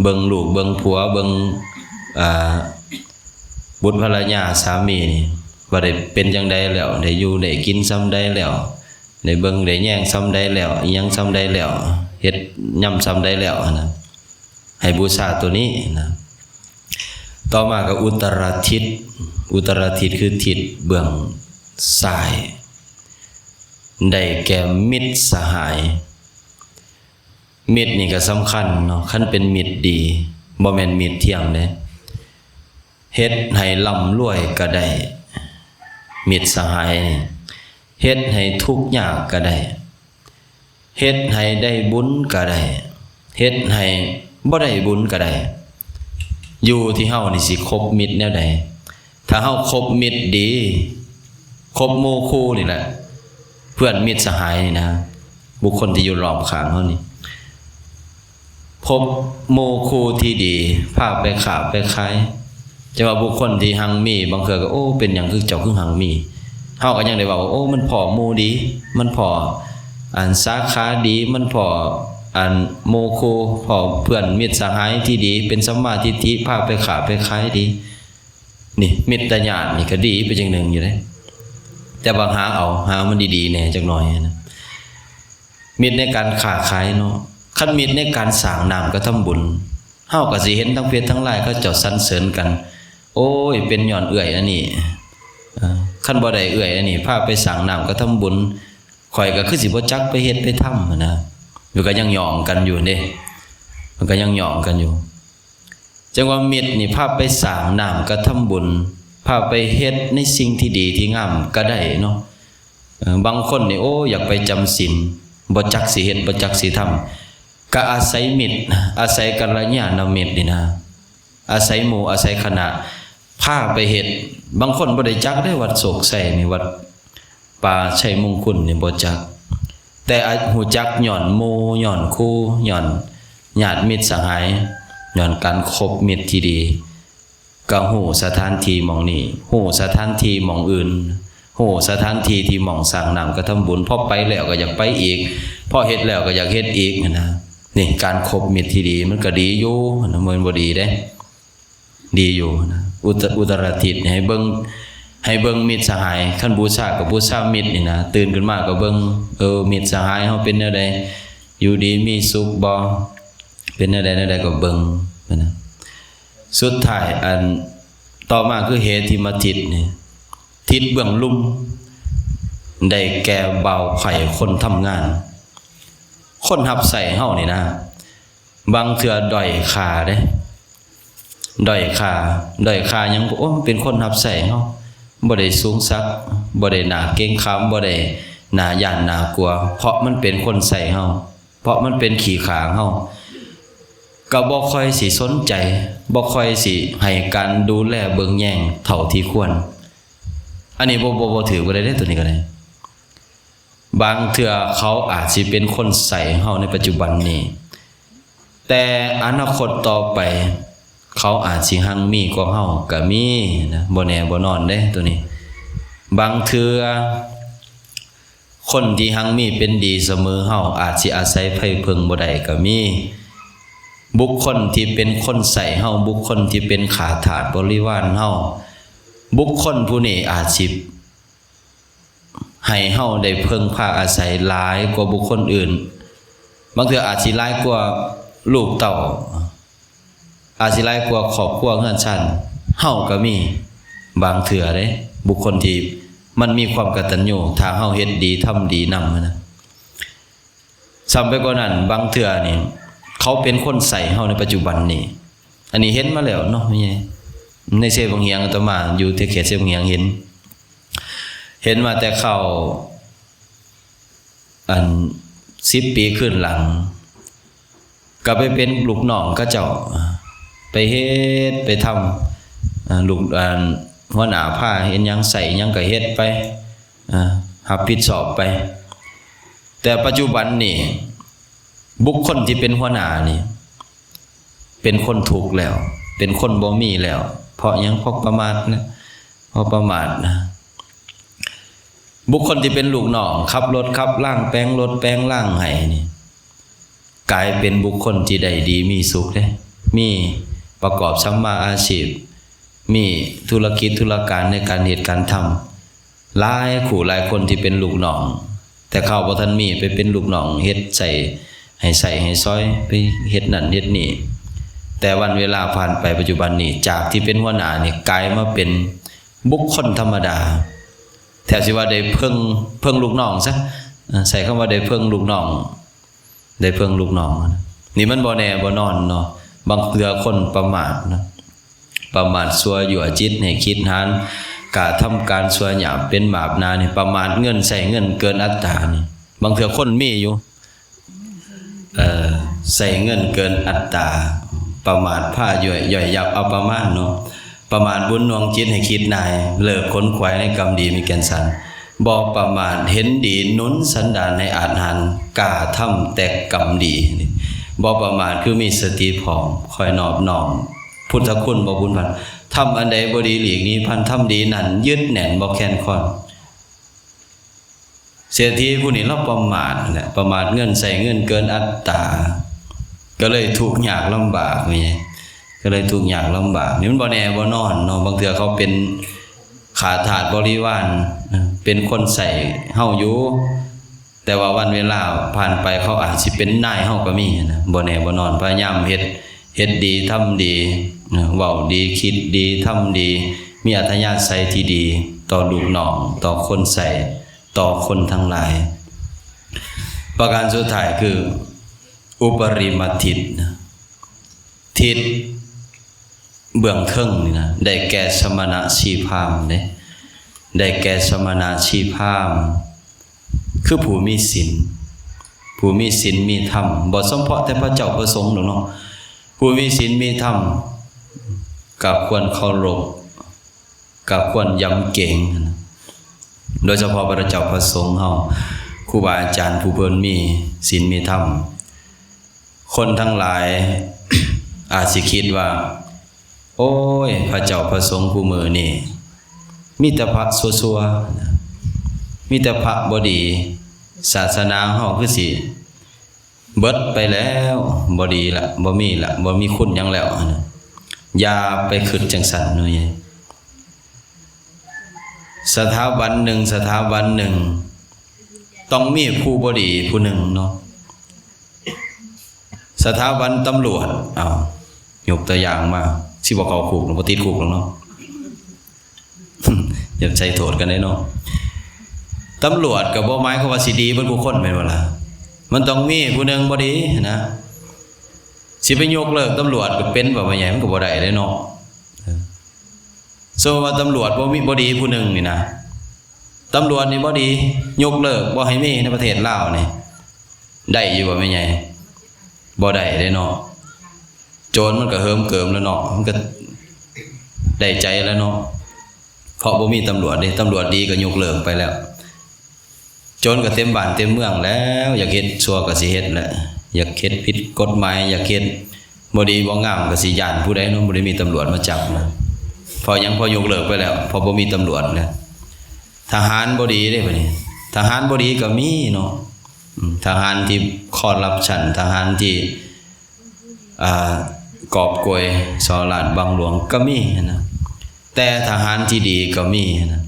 ເບິ່ງລູກເບິ່ງຜົວ ເບິ່ງ ອາ ບຸດພັນລະຍາສາມີນີ້ ວ່າໄດ້ເປັນຈັ່ງໃດແລ້ວ ໄດ້ຢູ່ໄດ້ກິນສ່ຳໃດແລ້ວ ໄດ້ເບິ່ງໄດ້ແຍງສ່ຳໃດແລ້ວ ອີ່ຫຍັງສ່ຳໃດແລ້ວ ເຮັດຍາມສ່ຳໃດແລ້ວຫັ້ນນະ ໃຫ້ບູຊາໂຕນີ້ນະ. ຕໍ່ມາກໍອຸດຕະຣະທິດ ອຸດຕະຣະທິດຄືທິດເບື້ອງຊ້າຍ ໄດ້ແກ່ມິດສະຫາຍ. ມິດນີ້ກໍສຳຄັນເນາະ ຄັນເປັນມິດດີ ບໍ່ແມ່ນມິດທຽມເດ້ ເຮັດໃຫ້ລ່ຳລວຍກໍໄດ້ ມິດສະຫາຍນີ້ ເຮັດໃຫ້ທຸກຍາກກໍໄດ້ ເຮັດໃຫ້ໄດ້ບຸນກໍໄດ້ ເຮັດໃຫ້ບໍ່ໄດ້ບຸນກໍໄດ້ ຢູ່ທີ່ເຮົານີ້ຊິຄົບມິດແນວໃດ. ຖ້າເຮົາຄົບມິດດີ ຄົບໝູ່ຄູ່ນີ້ແຫຼະ ເພື່ອນມິດສະຫາຍນີ້ນະ ບຸກຄົນທີ່ຢູ່ລອບຂ້າງເຮົານີ້ ພົບໝູ່ຄູ່ທີ່ດີ ພາໄປຄ້າໄປຂາຍ. ຈັ່ງວ່າບຸກຄົນທີ່ຮັ່ງມີ ບາງເທື່ອກໍ ໂອ້ ເປັນຫຍັງຄືເຈົ້າຄືຮັ່ງມີ? ເຮົາກໍຍັງໄດ້ເວົ້າວ່າ ໂອ້ ມັນພໍ້ໝູ່ດີ ມັນພໍ້ ອັນ ສາຂາດີ ມັນພໍ້ ອັນ ໝູ່ຄູ່ ພໍ້ເພື່ອນມິດສະຫາຍທີ່ດີ ເປັນສຳມາທິດຖິ ພາໄປຄ້າໄປຂາຍດີ. ນີ້ ມິດຕະຍາດນີ້ກໍດີໄປຢ່າງໜຶ່ງຢູ່ເດ້ ແຕ່ວ່າຫາເອົາ ຫາມັນດີໆແດ່ຈັກໜ້ອຍນະ. ມິດໃນການຄ້າຂາຍເນາະ ຄັນມິດໃນການສ້າງນ້ຳກະທຳບຸນ ເຮົາກໍຊິເຫັນທາງເຟສທາງລາຍເຂົາເຈົ້າສັນເສີນກັນ ໂອ້ຍ ເປັນຍ້ອນເອື້ອຍອັນນີ້ ເອີ ຄັນບໍ່ໄດ້ເອື້ອຍອັນນີ້ພາໄປສ້າງນ້ຳກະທຳບຸນ ຂ້ອຍກໍຄືຊິບໍ່ຈັກໄປເຮັດໄປທຳຫັ້ນນະ. ມັນກໍຍັງຍ້ອງກັນຢູ່ເດ້ ມັນກໍຍັງຍ້ອງກັນຢູ່. ຈັ່ງວ່າມິດນີ້ພາໄປສ້າງນ້ຳກະທຳບຸນ ພາໄປເຮັດໃນສິ່ງທີ່ດີທີ່ງາມກໍໄດ້ເນາະ. ເອີ ບາງຄົນນີ້ ໂອ້ ຢາກໄປຈຳສິນ ບໍ່ຈັກຊິເຮັດ ບໍ່ຈັກຊິທຳ ກໍອາໄສມິດ ອາໄສກັນລະຍານະມິດນີ້ນະ ອາໄສໝູ່ ອາໄສຄະນະ ພາໄປເຮັດ. ບາງຄົນບໍ່ໄດ້ຈັກເດ້ ວັດໂຊກໄຊນີ້ ວັດ ປ່າໄຊມຸງຄຸນນີ້ບໍ່ຈັກ ແຕ່ອາດຮູ້ຈັກຍ້ອນໝູ່ ຍ້ອນຄູ່ ຍ້ອນ ຍາດມິດສະຫາຍ ຍ້ອນການຄົບມິດທີ່ດີ ກໍຮູ້ສະຖານທີ່ໝ່ອງນີ້ ຮູ້ສະຖານທີ່ໝ່ອງອື່ນ ຮູ້ສະຖານທີ່ທີ່ໝ່ອງສ້າງນ້ຳກະທຳບຸນ ພໍໄປແລ້ວກໍຢາກໄປອີກ ພໍເຮັດແລ້ວກໍຢາກເຮັດອີກຫັ້ນນະ. ນີ້ການຄົບມິດທີ່ດີມັນກໍດີຢູ່ນະ ມັນບໍ່ດີເດ້ ດີຢູ່ນະ ອຸຕະ ອຸຕະລະທິດໃຫ້ເບິ່ງ ໃຫ້ເບິ່ງມິດສະຫາຍ ຄັນບູຊາກໍບູຊາມິດນີ້ນະ ຕື່ນຂຶ້ນມາກໍເບິ່ງ ເອີ ມິດສະຫາຍເຮົາເປັນແນວໃດ ຢູ່ດີມີສຸກບໍ່ ເປັນແນວໃດແນວໃດກໍເບິ່ງນະ. ສຸດທ້າຍອັນຕໍ່ມາຄືເຫທິມະທິດນີ້ ທິດເບື້ອງລຸ່ມ ໄດ້ແກ່ບ່າວໄພ້ຄົນທຳງານ ຄົນຮັບໃຊ້ເຮົານີ້ນະ ບາງເທື່ອດ້ອຍຄ່າເດ້ ດ້ອຍຄ່າ ດ້ອຍຄ່າຫຍັງ? ໂອ້ ເປັນຄົນຮັບໃຊ້ເຮົາ ບໍ່ໄດ້ສູງສັກ ບໍ່ໄດ້ໜ້າເກງຂາມ ບໍ່ໄດ້ໜ້າຢ້ານໜ້າກົວ ເພາະມັນເປັນຄົນໃຊ້ເຮົາ ເພາະມັນເປັນຂີ້ຂ້າເຮົາ ກໍບໍ່ຄ່ອຍຊິສົນໃຈ ບໍ່ຄ່ອຍຊິໃຫ້ການດູແລເບິ່ງແຍງເທົ່າທີ່ຄວນ. ອັນນີ້ບໍ່ ບໍ່ ບໍ່ຖືກ ບໍ່ໄດ້ເດ້ ໂຕນີ້ກໍໄດ້. ບາງເທື່ອເຂົາອາດຊິເປັນຄົນໃຊ້ເຮົາໃນປັດຈຸບັນນີ້ ແຕ່ອະນາຄົດຕໍ່ໄປ ເຂົາອາດຊິຮັ່ງມີກວ່າເຮົາກໍມີນະ ບໍ່ແນ່ບໍ່ນອນເດ້ໂຕນີ້. ບາງເທື່ອ ຄົນທີ່ຮັ່ງມີເປັນດີສະເໝີເຮົາ ອາດຊິອາໄສໃຜເພິ່ງບໍ່ໄດ້ກໍມີ. ບຸກຄົນທີ່ເປັນຄົນໃຊ້ເຮົາ ບຸກຄົນທີ່ເປັນຂ້າທາດບໍລິວານເຮົາ ບຸກຄົນຜູ້ນີ້ອາດຊິໃຫ້ເຮົາໄດ້ເພິ່ງພາອາໄສຫຼາຍກວ່າບຸກຄົນອື່ນ ບາງເທື່ອອາດຊິຫຼາຍກວ່າລູກເຕົ້າ ອາດຊິຫຼາຍກວ່າຄອບຄົວເຮືອນຊານເຮົາກໍມີ ບາງເທື່ອເດ້ ບຸກຄົນທີ່ມັນມີຄວາມກະຕັນຍູ ຖ້າເຮົາເຮັດດີທຳດີນຳນະ. ຊ້ຳໄປກວ່ານັ້ນ ບາງເທື່ອນີ້ ເຂົາເປັນຄົນໃຊ້ເຮົາໃນປັດຈຸບັນນີ້ ອັນນີ້ເຫັນມາແລ້ວເນາະ ໃນເຊບັ້ງຫຽງ ອາດຕະມາຢູ່ແຖວເຂດເຊບັ້ງຫຽງ ເຫັນ ເຫັນມາແຕ່ຄາວ ອັນ ສິບປີຄືນຫຼັງ ກໍໄປເປັນລູກນ້ອງເຂົາເຈົ້າ ໄປເຮັດໄປທຳ ລູກ ອັນ ຫົວໜ້າພາເຮັດຫຍັງໃສ່ຫຍັງກໍເຮັດໄປ ຮັບຜິດຊອບໄປ. ແຕ່ປັດຈຸບັນນີ້ ບຸກຄົນທີ່ເປັນຫົວໜ້ານີ້ ເປັນຄົນທຸກແລ້ວ ເປັນຄົນບໍ່ມີແລ້ວ ເພາະຫຍັງ? ເພາະປະໝາດນະ ເພາະປະໝາດນະ. ບຸກຄົນທີ່ເປັນລູກນ້ອງ ຂັບລົດຂັບລາງ ແປງລົດແປງລາງໃຫ້ນີ້ ກາຍເປັນບຸກຄົນທີ່ໄດ້ດີມີສຸກເດ້ ມີປະກອບສຳມາອາຊີບ ມີທຸລະກິດທຸລະການໃນການເຮັດການທຳ ຫຼາຍຄູ່ຫຼາຍຄົນທີ່ເປັນລູກນ້ອງ ແຕ່ເຂົາບໍ່ທັນມີ ໄປເປັນລູກນ້ອງເຮັດໃຊ້ ໃຫ້ໃຊ້ໃຫ້ສອຍ ໄປເຮັດນັ້ນເຮັດນີ້. ແຕ່ວັນເວລາຜ່ານໄປ ປັດຈຸບັນນີ້ ຈາກທີ່ເປັນຫົວໜ້ານີ້ ກາຍມາເປັນບຸກຄົນທຳມະດາ ແທບຊິວ່າໄດ້ເພິ່ງ ເພິ່ງລູກນ້ອງຊະ ໃຊ້ຄຳວ່າໄດ້ເພິ່ງລູກນ້ອງ ໄດ້ເພິ່ງລູກນ້ອງ. ນີ້ມັນບໍ່ແນ່ບໍ່ນອນເນາະ ບາງເທື່ອຄົນປະໝາດເນາະ ປະໝາດຊົ່ວຍົວຈິດໃຫ້ຄິດຮ້ານ ກ້າທຳການຊົ່ວຫຍາບເປັນບາບໜານີ້ ປະໝາດເງິນ ໃຊ້ເງິນເກີນອັດຕານີ້ ບາງເທື່ອຄົນມີຢູ່ ເອີ ໃຊ້ເງິນເກີນອັດຕາ ປະໝາດພາຍ່ອຍ ຍ່ອຍຍັບ ເອົາປະມານເນາະ ປະໝາດບຸນໜ່ວງຈິດໃຫ້ຄິດໜ່າຍ ເລີກຂົນຂວາຍໃນກຳດີມີແກ່ນສັນ ບໍ່ປະໝາດເຫັນດີໜູນສັນດານໃຫ້ອາດຫານ ກ້າທຳແຕ່ກຳດີ. ບໍ່ປະໝາດຄືມີສະຕິພ້ອມ ຄອຍນອບນ້ອມພຸດທະຄຸນບໍ່ບຸນພັນ ທຳອັນໃດບໍ່ດີຫຼີກໜີພັນ ທຳດີນັ້ນຍຶດແໜ້ນບໍ່ແຄນຄອນ. ເສດຖີຜູ້ນີ້ລາວປະໝາດແຫຼະ ປະໝາດເງິນ ໃຊ້ເງິນເກີນອັດຕາ ກໍເລີຍທຸກຍາກລຳບາກນີ້ ກໍເລີຍທຸກຍາກລຳບາກນີ້ ມັນບໍ່ແນ່ບໍ່ນອນເນາະ ບາງເທື່ອເຂົາເປັນຂ້າທາດບໍລິວານ ເປັນຄົນໃຊ້ເຮົາຢູ່ ແຕ່ວ່າວັນເວລາຜ່ານໄປ ເຂົາອາດຊິເປັນນາຍເຮົາກໍມີນະ ບໍ່ແນ່ບໍ່ນອນ. ພະຍາຍາມເຮັດ ເຮັດດີທຳດີ ເວົ້າດີ ຄິດດີ ທຳດີ ມີອັດທະຍາໄສທີ່ດີຕໍ່ລູກນ້ອງ ຕໍ່ຄົນໃຊ້ ຕໍ່ຄົນທັງຫຼາຍ. ປະການສຸດທ້າຍຄືອຸປະລິມະທິດນະ ທິດເບື້ອງເທິງນີ້ນະ ໄດ້ແກ່ສະມະນະຊີພາມເດ້ ໄດ້ແກ່ສະມະນະຊີພາມ ຄືຜູ້ມີສິນ ຜູ້ມີສິນມີທຳ ບໍ່ສຳເພາະແຕ່ພະເຈົ້າພະສົງດອກເນາະ ຜູ້ມີສິນມີທຳ ກໍຄວນເຄົາລົບ ກໍຄວນຢຳເກງ ໂດຍສະເພາະພະເຈົ້າພະສົງເຮົາ ຄູບາອາຈານຜູ້ເພິ່ນມີສິນມີທຳ ຄົນທັງຫຼາຍ ອາດຊິຄິດວ່າ ໂອ້ຍ ພະເຈົ້າພະສົງຄູ່ມື້ນີ້ ມີແຕ່ພະຊົ່ວໆ ມີແຕ່ພະບໍ່ດີ ສາສະໜາເຮົາຄືຊິເບິດໄປແລ້ວ ບໍ່ດີລະ ບໍ່ມີລະ ບໍ່ມີຄຸນຫຍັງແລ້ວ. ຢ່າໄປຄິດຈັ່ງຊັ້ນເນາະ. ສະຖາບັນໜຶ່ງ ສະຖາບັນໜຶ່ງ ຕ້ອງມີຜູ້ບໍ່ດີຜູ້ໜຶ່ງເນາະ. ສະຖາບັນຕຳຫຼວດ ເອົາ ຍົກຕົວຢ່າງມາ ຊິບໍ່ເຂົ້າຄຸກ ບໍ່ຕິດຄຸກດອກເນາະ ຢ່າໃສ່ໂທດກັນເດ້ເນາະ. ຕຳຫຼວດກໍບໍ່ໝາຍຄວາມວ່າຊິດີເບິດທຸກຄົນແມ່ນບໍ່ລະ? ມັນຕ້ອງມີຜູ້ໜຶ່ງບໍ່ດີນະ. ຊິໄປຍົກເລີກຕຳຫຼວດກໍເປັນບໍ່ ແມ່ໃຫຍ່? ມັນກໍບໍ່ໄດ້ເດ້ເນາະ. ສົມມຸດວ່າຕຳຫຼວດບໍ່ມີ ບໍ່ດີຜູ້ໜຶ່ງນີ້ນະ ຕຳຫຼວດນີ້ບໍ່ດີ ຍົກເລີກ ບໍ່ໃຫ້ມີໃນປະເທດລາວນີ້ ໄດ້ຢູ່ບໍ່ແມ່ໃຫຍ່? ບໍ່ໄດ້ເດ້ເນາະ. ໂຈນມັນກໍເຫີມເກີມແລ້ວເນາະ ມັນກໍໄດ້ໃຈແລ້ວເນາະ ເພາະບໍ່ມີຕຳຫຼວດເດ້. ຕຳຫຼວດດີກໍຍົກເລີກໄປແລ້ວ. ໂຈນກໍເຕັມບ້ານເຕັມເມືອງແລ້ວ ຢາກເຮັດຊົ່ວກໍຊິເຮັດແຫຼະ ຢາກເຮັດຜິດກົດໝາຍ ຢາກເຮັດບໍ່ດີບໍ່ງາມກໍຊິຢ້ານຜູ້ໃດເນາະ ບໍ່ໄດ້ມີຕຳຫຼວດມາຈັບນະ. ເພາະຫຍັງ? ເພາະຍົກເລີກໄປແລ້ວ ເພາະບໍ່ມີຕຳຫຼວດແລ້ວ. ທະຫານບໍ່ດີເດ້ບັດນີ້ ທະຫານບໍ່ດີກໍມີເນາະ. ອາ ທະຫານທີ່ຄໍຣັບຊັນ ທະຫານທີ່ ອ່າ ກອບໂກຍສໍ້ລາດບັງຫຼວງກໍມີນະ ແຕ່ທະຫານທີ່ດີກໍມີນະ.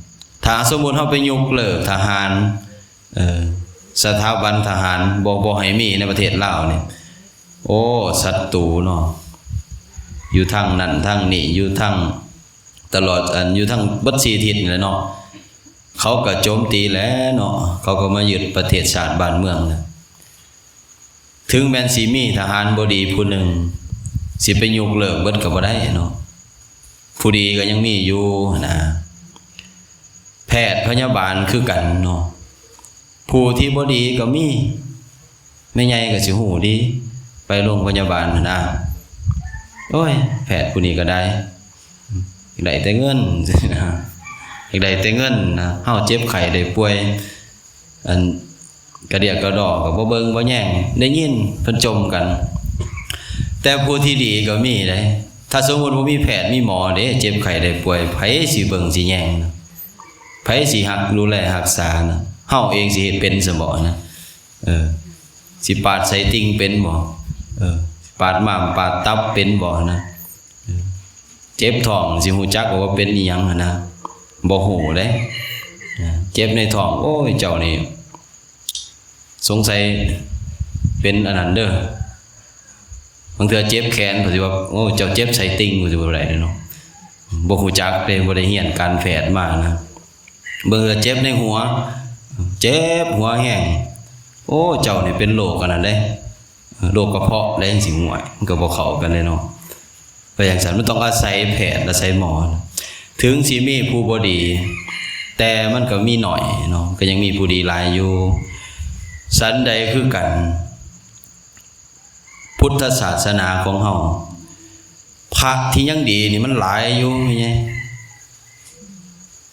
ຖ້າສົມມຸດເຮົາໄປຍົກເລີກທະຫານ ເອີ ສະຖາບັນທະຫານ ບໍ່ ບໍ່ໃຫ້ມີໃນປະເທດລາວນີ້ ໂອ້ ສັດຕູເນາະ ຢູ່ທາງນັ້ນທາງນີ້ ຢູ່ທາງຕະຫຼອດ ອັນ ຢູ່ທາງເບິດສີ່ທິດນີ້ແຫຼະເນາະ ເຂົາກໍໂຈມຕີແຫຼະເນາະ ເຂົາກໍມາຍຶດປະເທດຊາດບ້ານເມືອງແຫຼະ. ເຖິງແມ່ນຊິມີທະຫານບໍ່ດີຜູ້ໜຶ່ງ ຊິໄປຍົກເລີກເບິດກໍບໍ່ໄດ້ເນາະ ຜູ້ດີກໍຍັງມີຢູ່ຫັ້ນນະ. ແພດພະຍາບານຄືກັນເນາະ ຜູ້ທີ່ບໍ່ດີກໍມີ ແມ່ໃຫຍ່ກໍຊິຮູ້ດີ ໄປໂລງພະຍາບານຫັ້ນນະ ໂອ້ຍ ແພດຜູ້ນີ້ກໍໄດ້ ຢາກໄດ້ແຕ່ເງິນ ຢາກໄດ້ແຕ່ເງິນນະ ເຮົາເຈັບໄຂ້ໄດ້ປ່ວຍ ອັນກະດຽກກະດໍກໍບໍ່ເບິ່ງບໍ່ແຍງ ໄດ້ຍິນເພິ່ນຈົ່ມກັນ. ແຕ່ຜູ້ທີ່ດີກໍມີເດ້ ຖ້າສົມມຸດບໍ່ມີແພດມີໝໍເດ້ ເຈັບໄຂ້ໄດ້ປ່ວຍ ໃຜຊິເບິ່ງຊິແຍງນະ? ໃຜຊິຮັກດູແລຮັກສານະ? ເຮົາເອງຊິເຮັດເປັນຊະບໍ່ນະ? ເອີ ຊິປາດໄສ້ຕິ່ງເປັນບໍ່? ເອີ ຊິປາດມ້າມປາດຕັບເປັນບໍ່ນະ? ເອີ ເຈັບທ້ອງຊິຮູ້ຈັກວ່າເປັນອີ່ຫຍັງຫັ້ນນະ? ບໍ່ຮູ້ເດ້. ເຈັບໃນທ້ອງ ໂອ້ຍ ເຈົ້ານີ້ສົງໄສເປັນອັນນັ້ນເດີ້. ບາງເທື່ອເຈັບແຂນ ເພິ່ນຊິວ່າ ໂອ້ ເຈົ້າເຈັບໄສ້ຕິ່ງ ເພິ່ນຊິວ່າໄດ້ເນາະ. ບໍ່ຮູ້ຈັກເດ້ ບໍ່ໄດ້ຮຽນການແພດມານະ. ບາງເທື່ອເຈັບໃນຫົວ ເຈັບຫົວແຮງ ໂອ້ ເຈົ້ານີ້ເປັນໂລກອັນນັ້ນເດ້ ໂລກກະເພາະເດ້ ຈັ່ງຊີ້ ໂອ້ຍ ມັນກໍບໍ່ເຂົ້າກັນເດ້ເນາະ. ໄປຈັ່ງຊັ້ນ ມັນຕ້ອງອາໄສແພດ ອາໄສໝໍ. ເຖິງຊິມີຜູ້ບໍ່ດີ ແຕ່ມັນກໍມີໜ້ອຍເນາະ ກໍຍັງມີຜູ້ດີຫຼາຍຢູ່. ສັນໃດຄືກັນ ພຸດທະສາສະໜາຂອງເຮົາ ພະທີ່ຍັງດີນີ້ມັນຫຼາຍຢູ່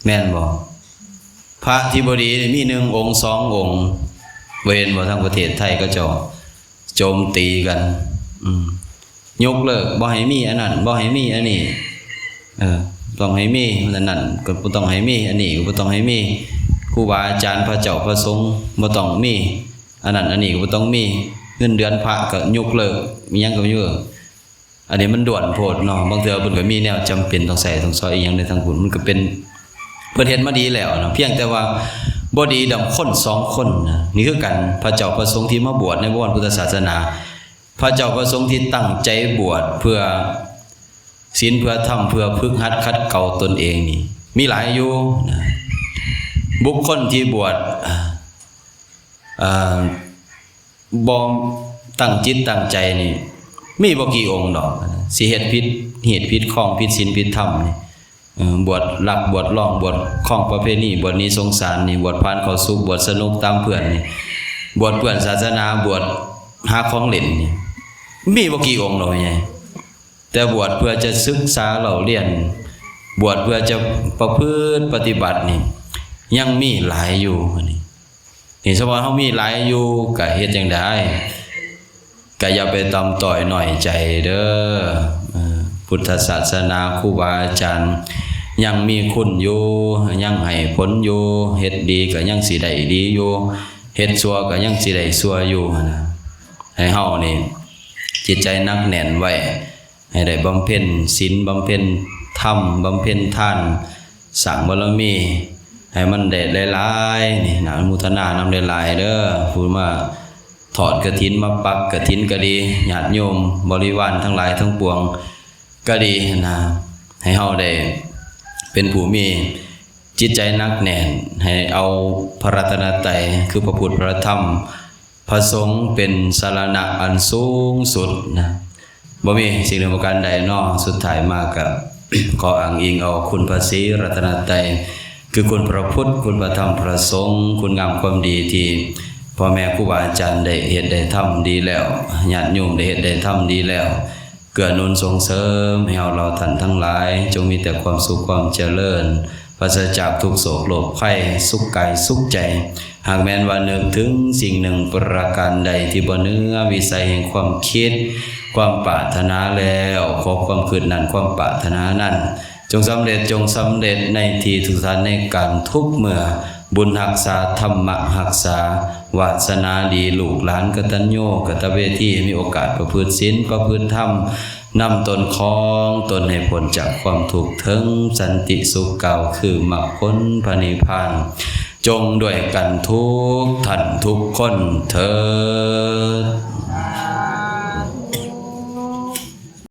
ແມ່ນບໍ່? ພະທີ່ບໍ່ດີນີ້ມີໜຶ່ງອົງສອງອົງ ບໍ່ເຫັນບໍ່? ທາງປະເທດໄທເຂົາເຈົ້າໂຈມຕີກັນ ອືມ ຍົກເລີກ ບໍ່ໃຫ້ມີອັນນັ້ນ ບໍ່ໃຫ້ມີອັນນີ້ ເອີ ຕ້ອງໃຫ້ມີອັນນັ້ນ ກໍບໍ່ຕ້ອງໃຫ້ມີ ອັນນີ້ກໍບໍ່ຕ້ອງໃຫ້ມີ ຄູບາອາຈານ ພະເຈົ້າພະສົງບໍ່ຕ້ອງມີ ອັນນັ້ນອັນນີ້ກໍບໍ່ຕ້ອງມີ ເງິນເດືອນພະກໍຍົກເລີກ ມີຫຍັງກໍຍົກເລີກ. ອັນນີ້ມັນດ່ວນໂພດເນາະ ບາງເທື່ອເພິ່ນກໍມີແນວຈຳເປັນຕ້ອງໃຊ້ຕ້ອງສອຍອີ່ຫຍັງໃນທາງພຸ້ນ ມັນກໍເປັນ ເພິ່ນເຮັດມາດີແລ້ວເນາະ ພຽງແຕ່ວ່າບໍ່ດີນຳຄົນສອງຄົນນະ. ນີ້ຄືກັນ ພະເຈົ້າພະສົງທີ່ມາບວດໃນບໍວນພຸດທະສາສະໜາ ພະເຈົ້າພະສົງທີ່ຕັ້ງໃຈບວດເພື່ອ ສິນເພື່ອທຳ ເພື່ອຝຶກຫັດຂັດເກົາຕົນເອງນີ້ ມີຫຼາຍຢູ່ນະ. ບຸກຄົນທີ່ບວດ ເອີ ບໍ່ຕັ້ງຈິດຕັ້ງໃຈນີ້ ມີບໍ່ກີ່ອົງດອກ ຊິເຮັດຜິດຮີດຜິດຄອງ ຜິດສິນຜິດທຳນີ້ ເອີ ບວດລັກບວດລອງ ບວດຄອງປະເພນີ ບວດໜີສົງສານນີ້ ບວດຜ່ານເຂົ້າສຸກ ບວດສະໜຸກຕາມເພື່ອນນີ້ ບວດເປື້ອນສາສະໜາ ບວດຫາຂອງຫຼິ້ນນີ້ ມີບໍ່ກີ່ອົງດອກ ແມ່ໃຫຍ່. ແຕ່ບວດເພື່ອຈະສຶກສາເລົ່າຮຽນ ບວດເພື່ອຈະປະພຶດປະຕິບັດນີ້ ຍັງມີຫຼາຍຢູ່. ນີ້ ນີ້ສະເພາະເຮົາມີຫຼາຍຢູ່ ກະເຮັດຈັ່ງໃດ? ກະຢ່າໄປຕ່ຳຕ້ອຍນ້ອຍໃຈເດີ້. ເອີ ພຸດທະສາສະໜາ ຄູບາອາຈານຍັງມີຄຸນຢູ່, ຍັງໃຫ້ຜົນຢູ່, ເຮັດດີກະຍັງຊິໄດ້ດີຢູ່, ເຮັດຊົ່ວກະຍັງຊິໄດ້ຊົ່ວຢູ່ຫັ້ນນະ. ໃຫ້ເຮົານີ້ຈິດໃຈໜັກແໜ້ນໄວ້, ໃຫ້ໄດ້ບຳເພັນສິນ, ບຳເພັນທຳ, ບຳເພັນທານ, ສ້າງບາລະມີໃຫ້ມັນໄດ້ຫຼາຍໆ. ນີ້ນະ ອະນຸໂມທະນານຳຫຼາຍໆເດີ້. ຜູ້ມາທອດກະຖິນ ມາປັກກະຖິນກະດີ, ຍາດໂຍມບໍລິວານທັງຫຼາຍທັງປວງກະດີນະ, ໃຫ້ເຮົາໄດ້ເປັນຜູ້ມີຈິດໃຈໜັກແໜ້ນ, ໃຫ້ເອົາພະລັດຕະນະໄຕ ຄືພະພຸດ ພະທຳ ພະສົງເປັນສາລະນະອັນສູງສຸດນະ. ບໍ່ມີສິ່ງໜຶ່ງປະການໃດເນາະ, ສຸດທ້າຍມາກະຂໍອ້າງອີງເອົາຄຸນພະສີລັດຕະນະໄຕ ຄືຄຸນພະພຸດ, ຄຸນພະທຳ, ພະສົງ, ຄຸນງາມຄວາມດີທີ່ພໍ່ແມ່ຄູບາອາຈານໄດ້ເຮັດໄດ້ທຳດີແລ້ວ, ຍາດໂຍມໄດ້ເຮັດໄດ້ທຳດີແລ້ວ, ເກື້ອໜູນສົ່ງເສີມໃຫ້ເຮົາເຫຼົ່າທ່ານທັງຫຼາຍ ຈົ່ງມີແຕ່ຄວາມສຸກຄວາມຈະເລີນ, ປາສະຈາກທຸກໂສກໂລກໄພ, ສຸກກາຍສຸກໃຈ. ຫາກແມ່ນວ່ານຶກເຖິງສິ່ງໜຶ່ງປະການໃດທີ່ບໍ່ເໜືອວິໄສແຫ່ງຄວາມຄິດ, ຄວາມປາດຖະໜາແລ້ວ, ຂໍຄວາມຄິດນັ້ນ, ຄວາມປາດຖະໜານັ້ນ ຈົ່ງສຳເລັດ, ຈົ່ງສຳເລັດໃນທີ່ທຸກສານໃນການທຸກເມື່ອ. ບຸນຮັກສາ, ທຳມະຮັກສາ, ວາສະໜາດີ, ລູກຫຼານກະຕັນຍູກະຕະເວທີ, ມີໂອກາດປະພຶດສິນ, ປະພຶດທຳ, ນຳຕົນຂອງຕົນໃຫ້ພົ້ນຈາກຄວາມທຸກ, ເຖິງສັນຕິສຸກ, ກ່າວຄືມັກຜົນພະນິບພານ, ຈົ່ງດ້ວຍກັນທຸກທ່ານທຸກຄົນເທີດ.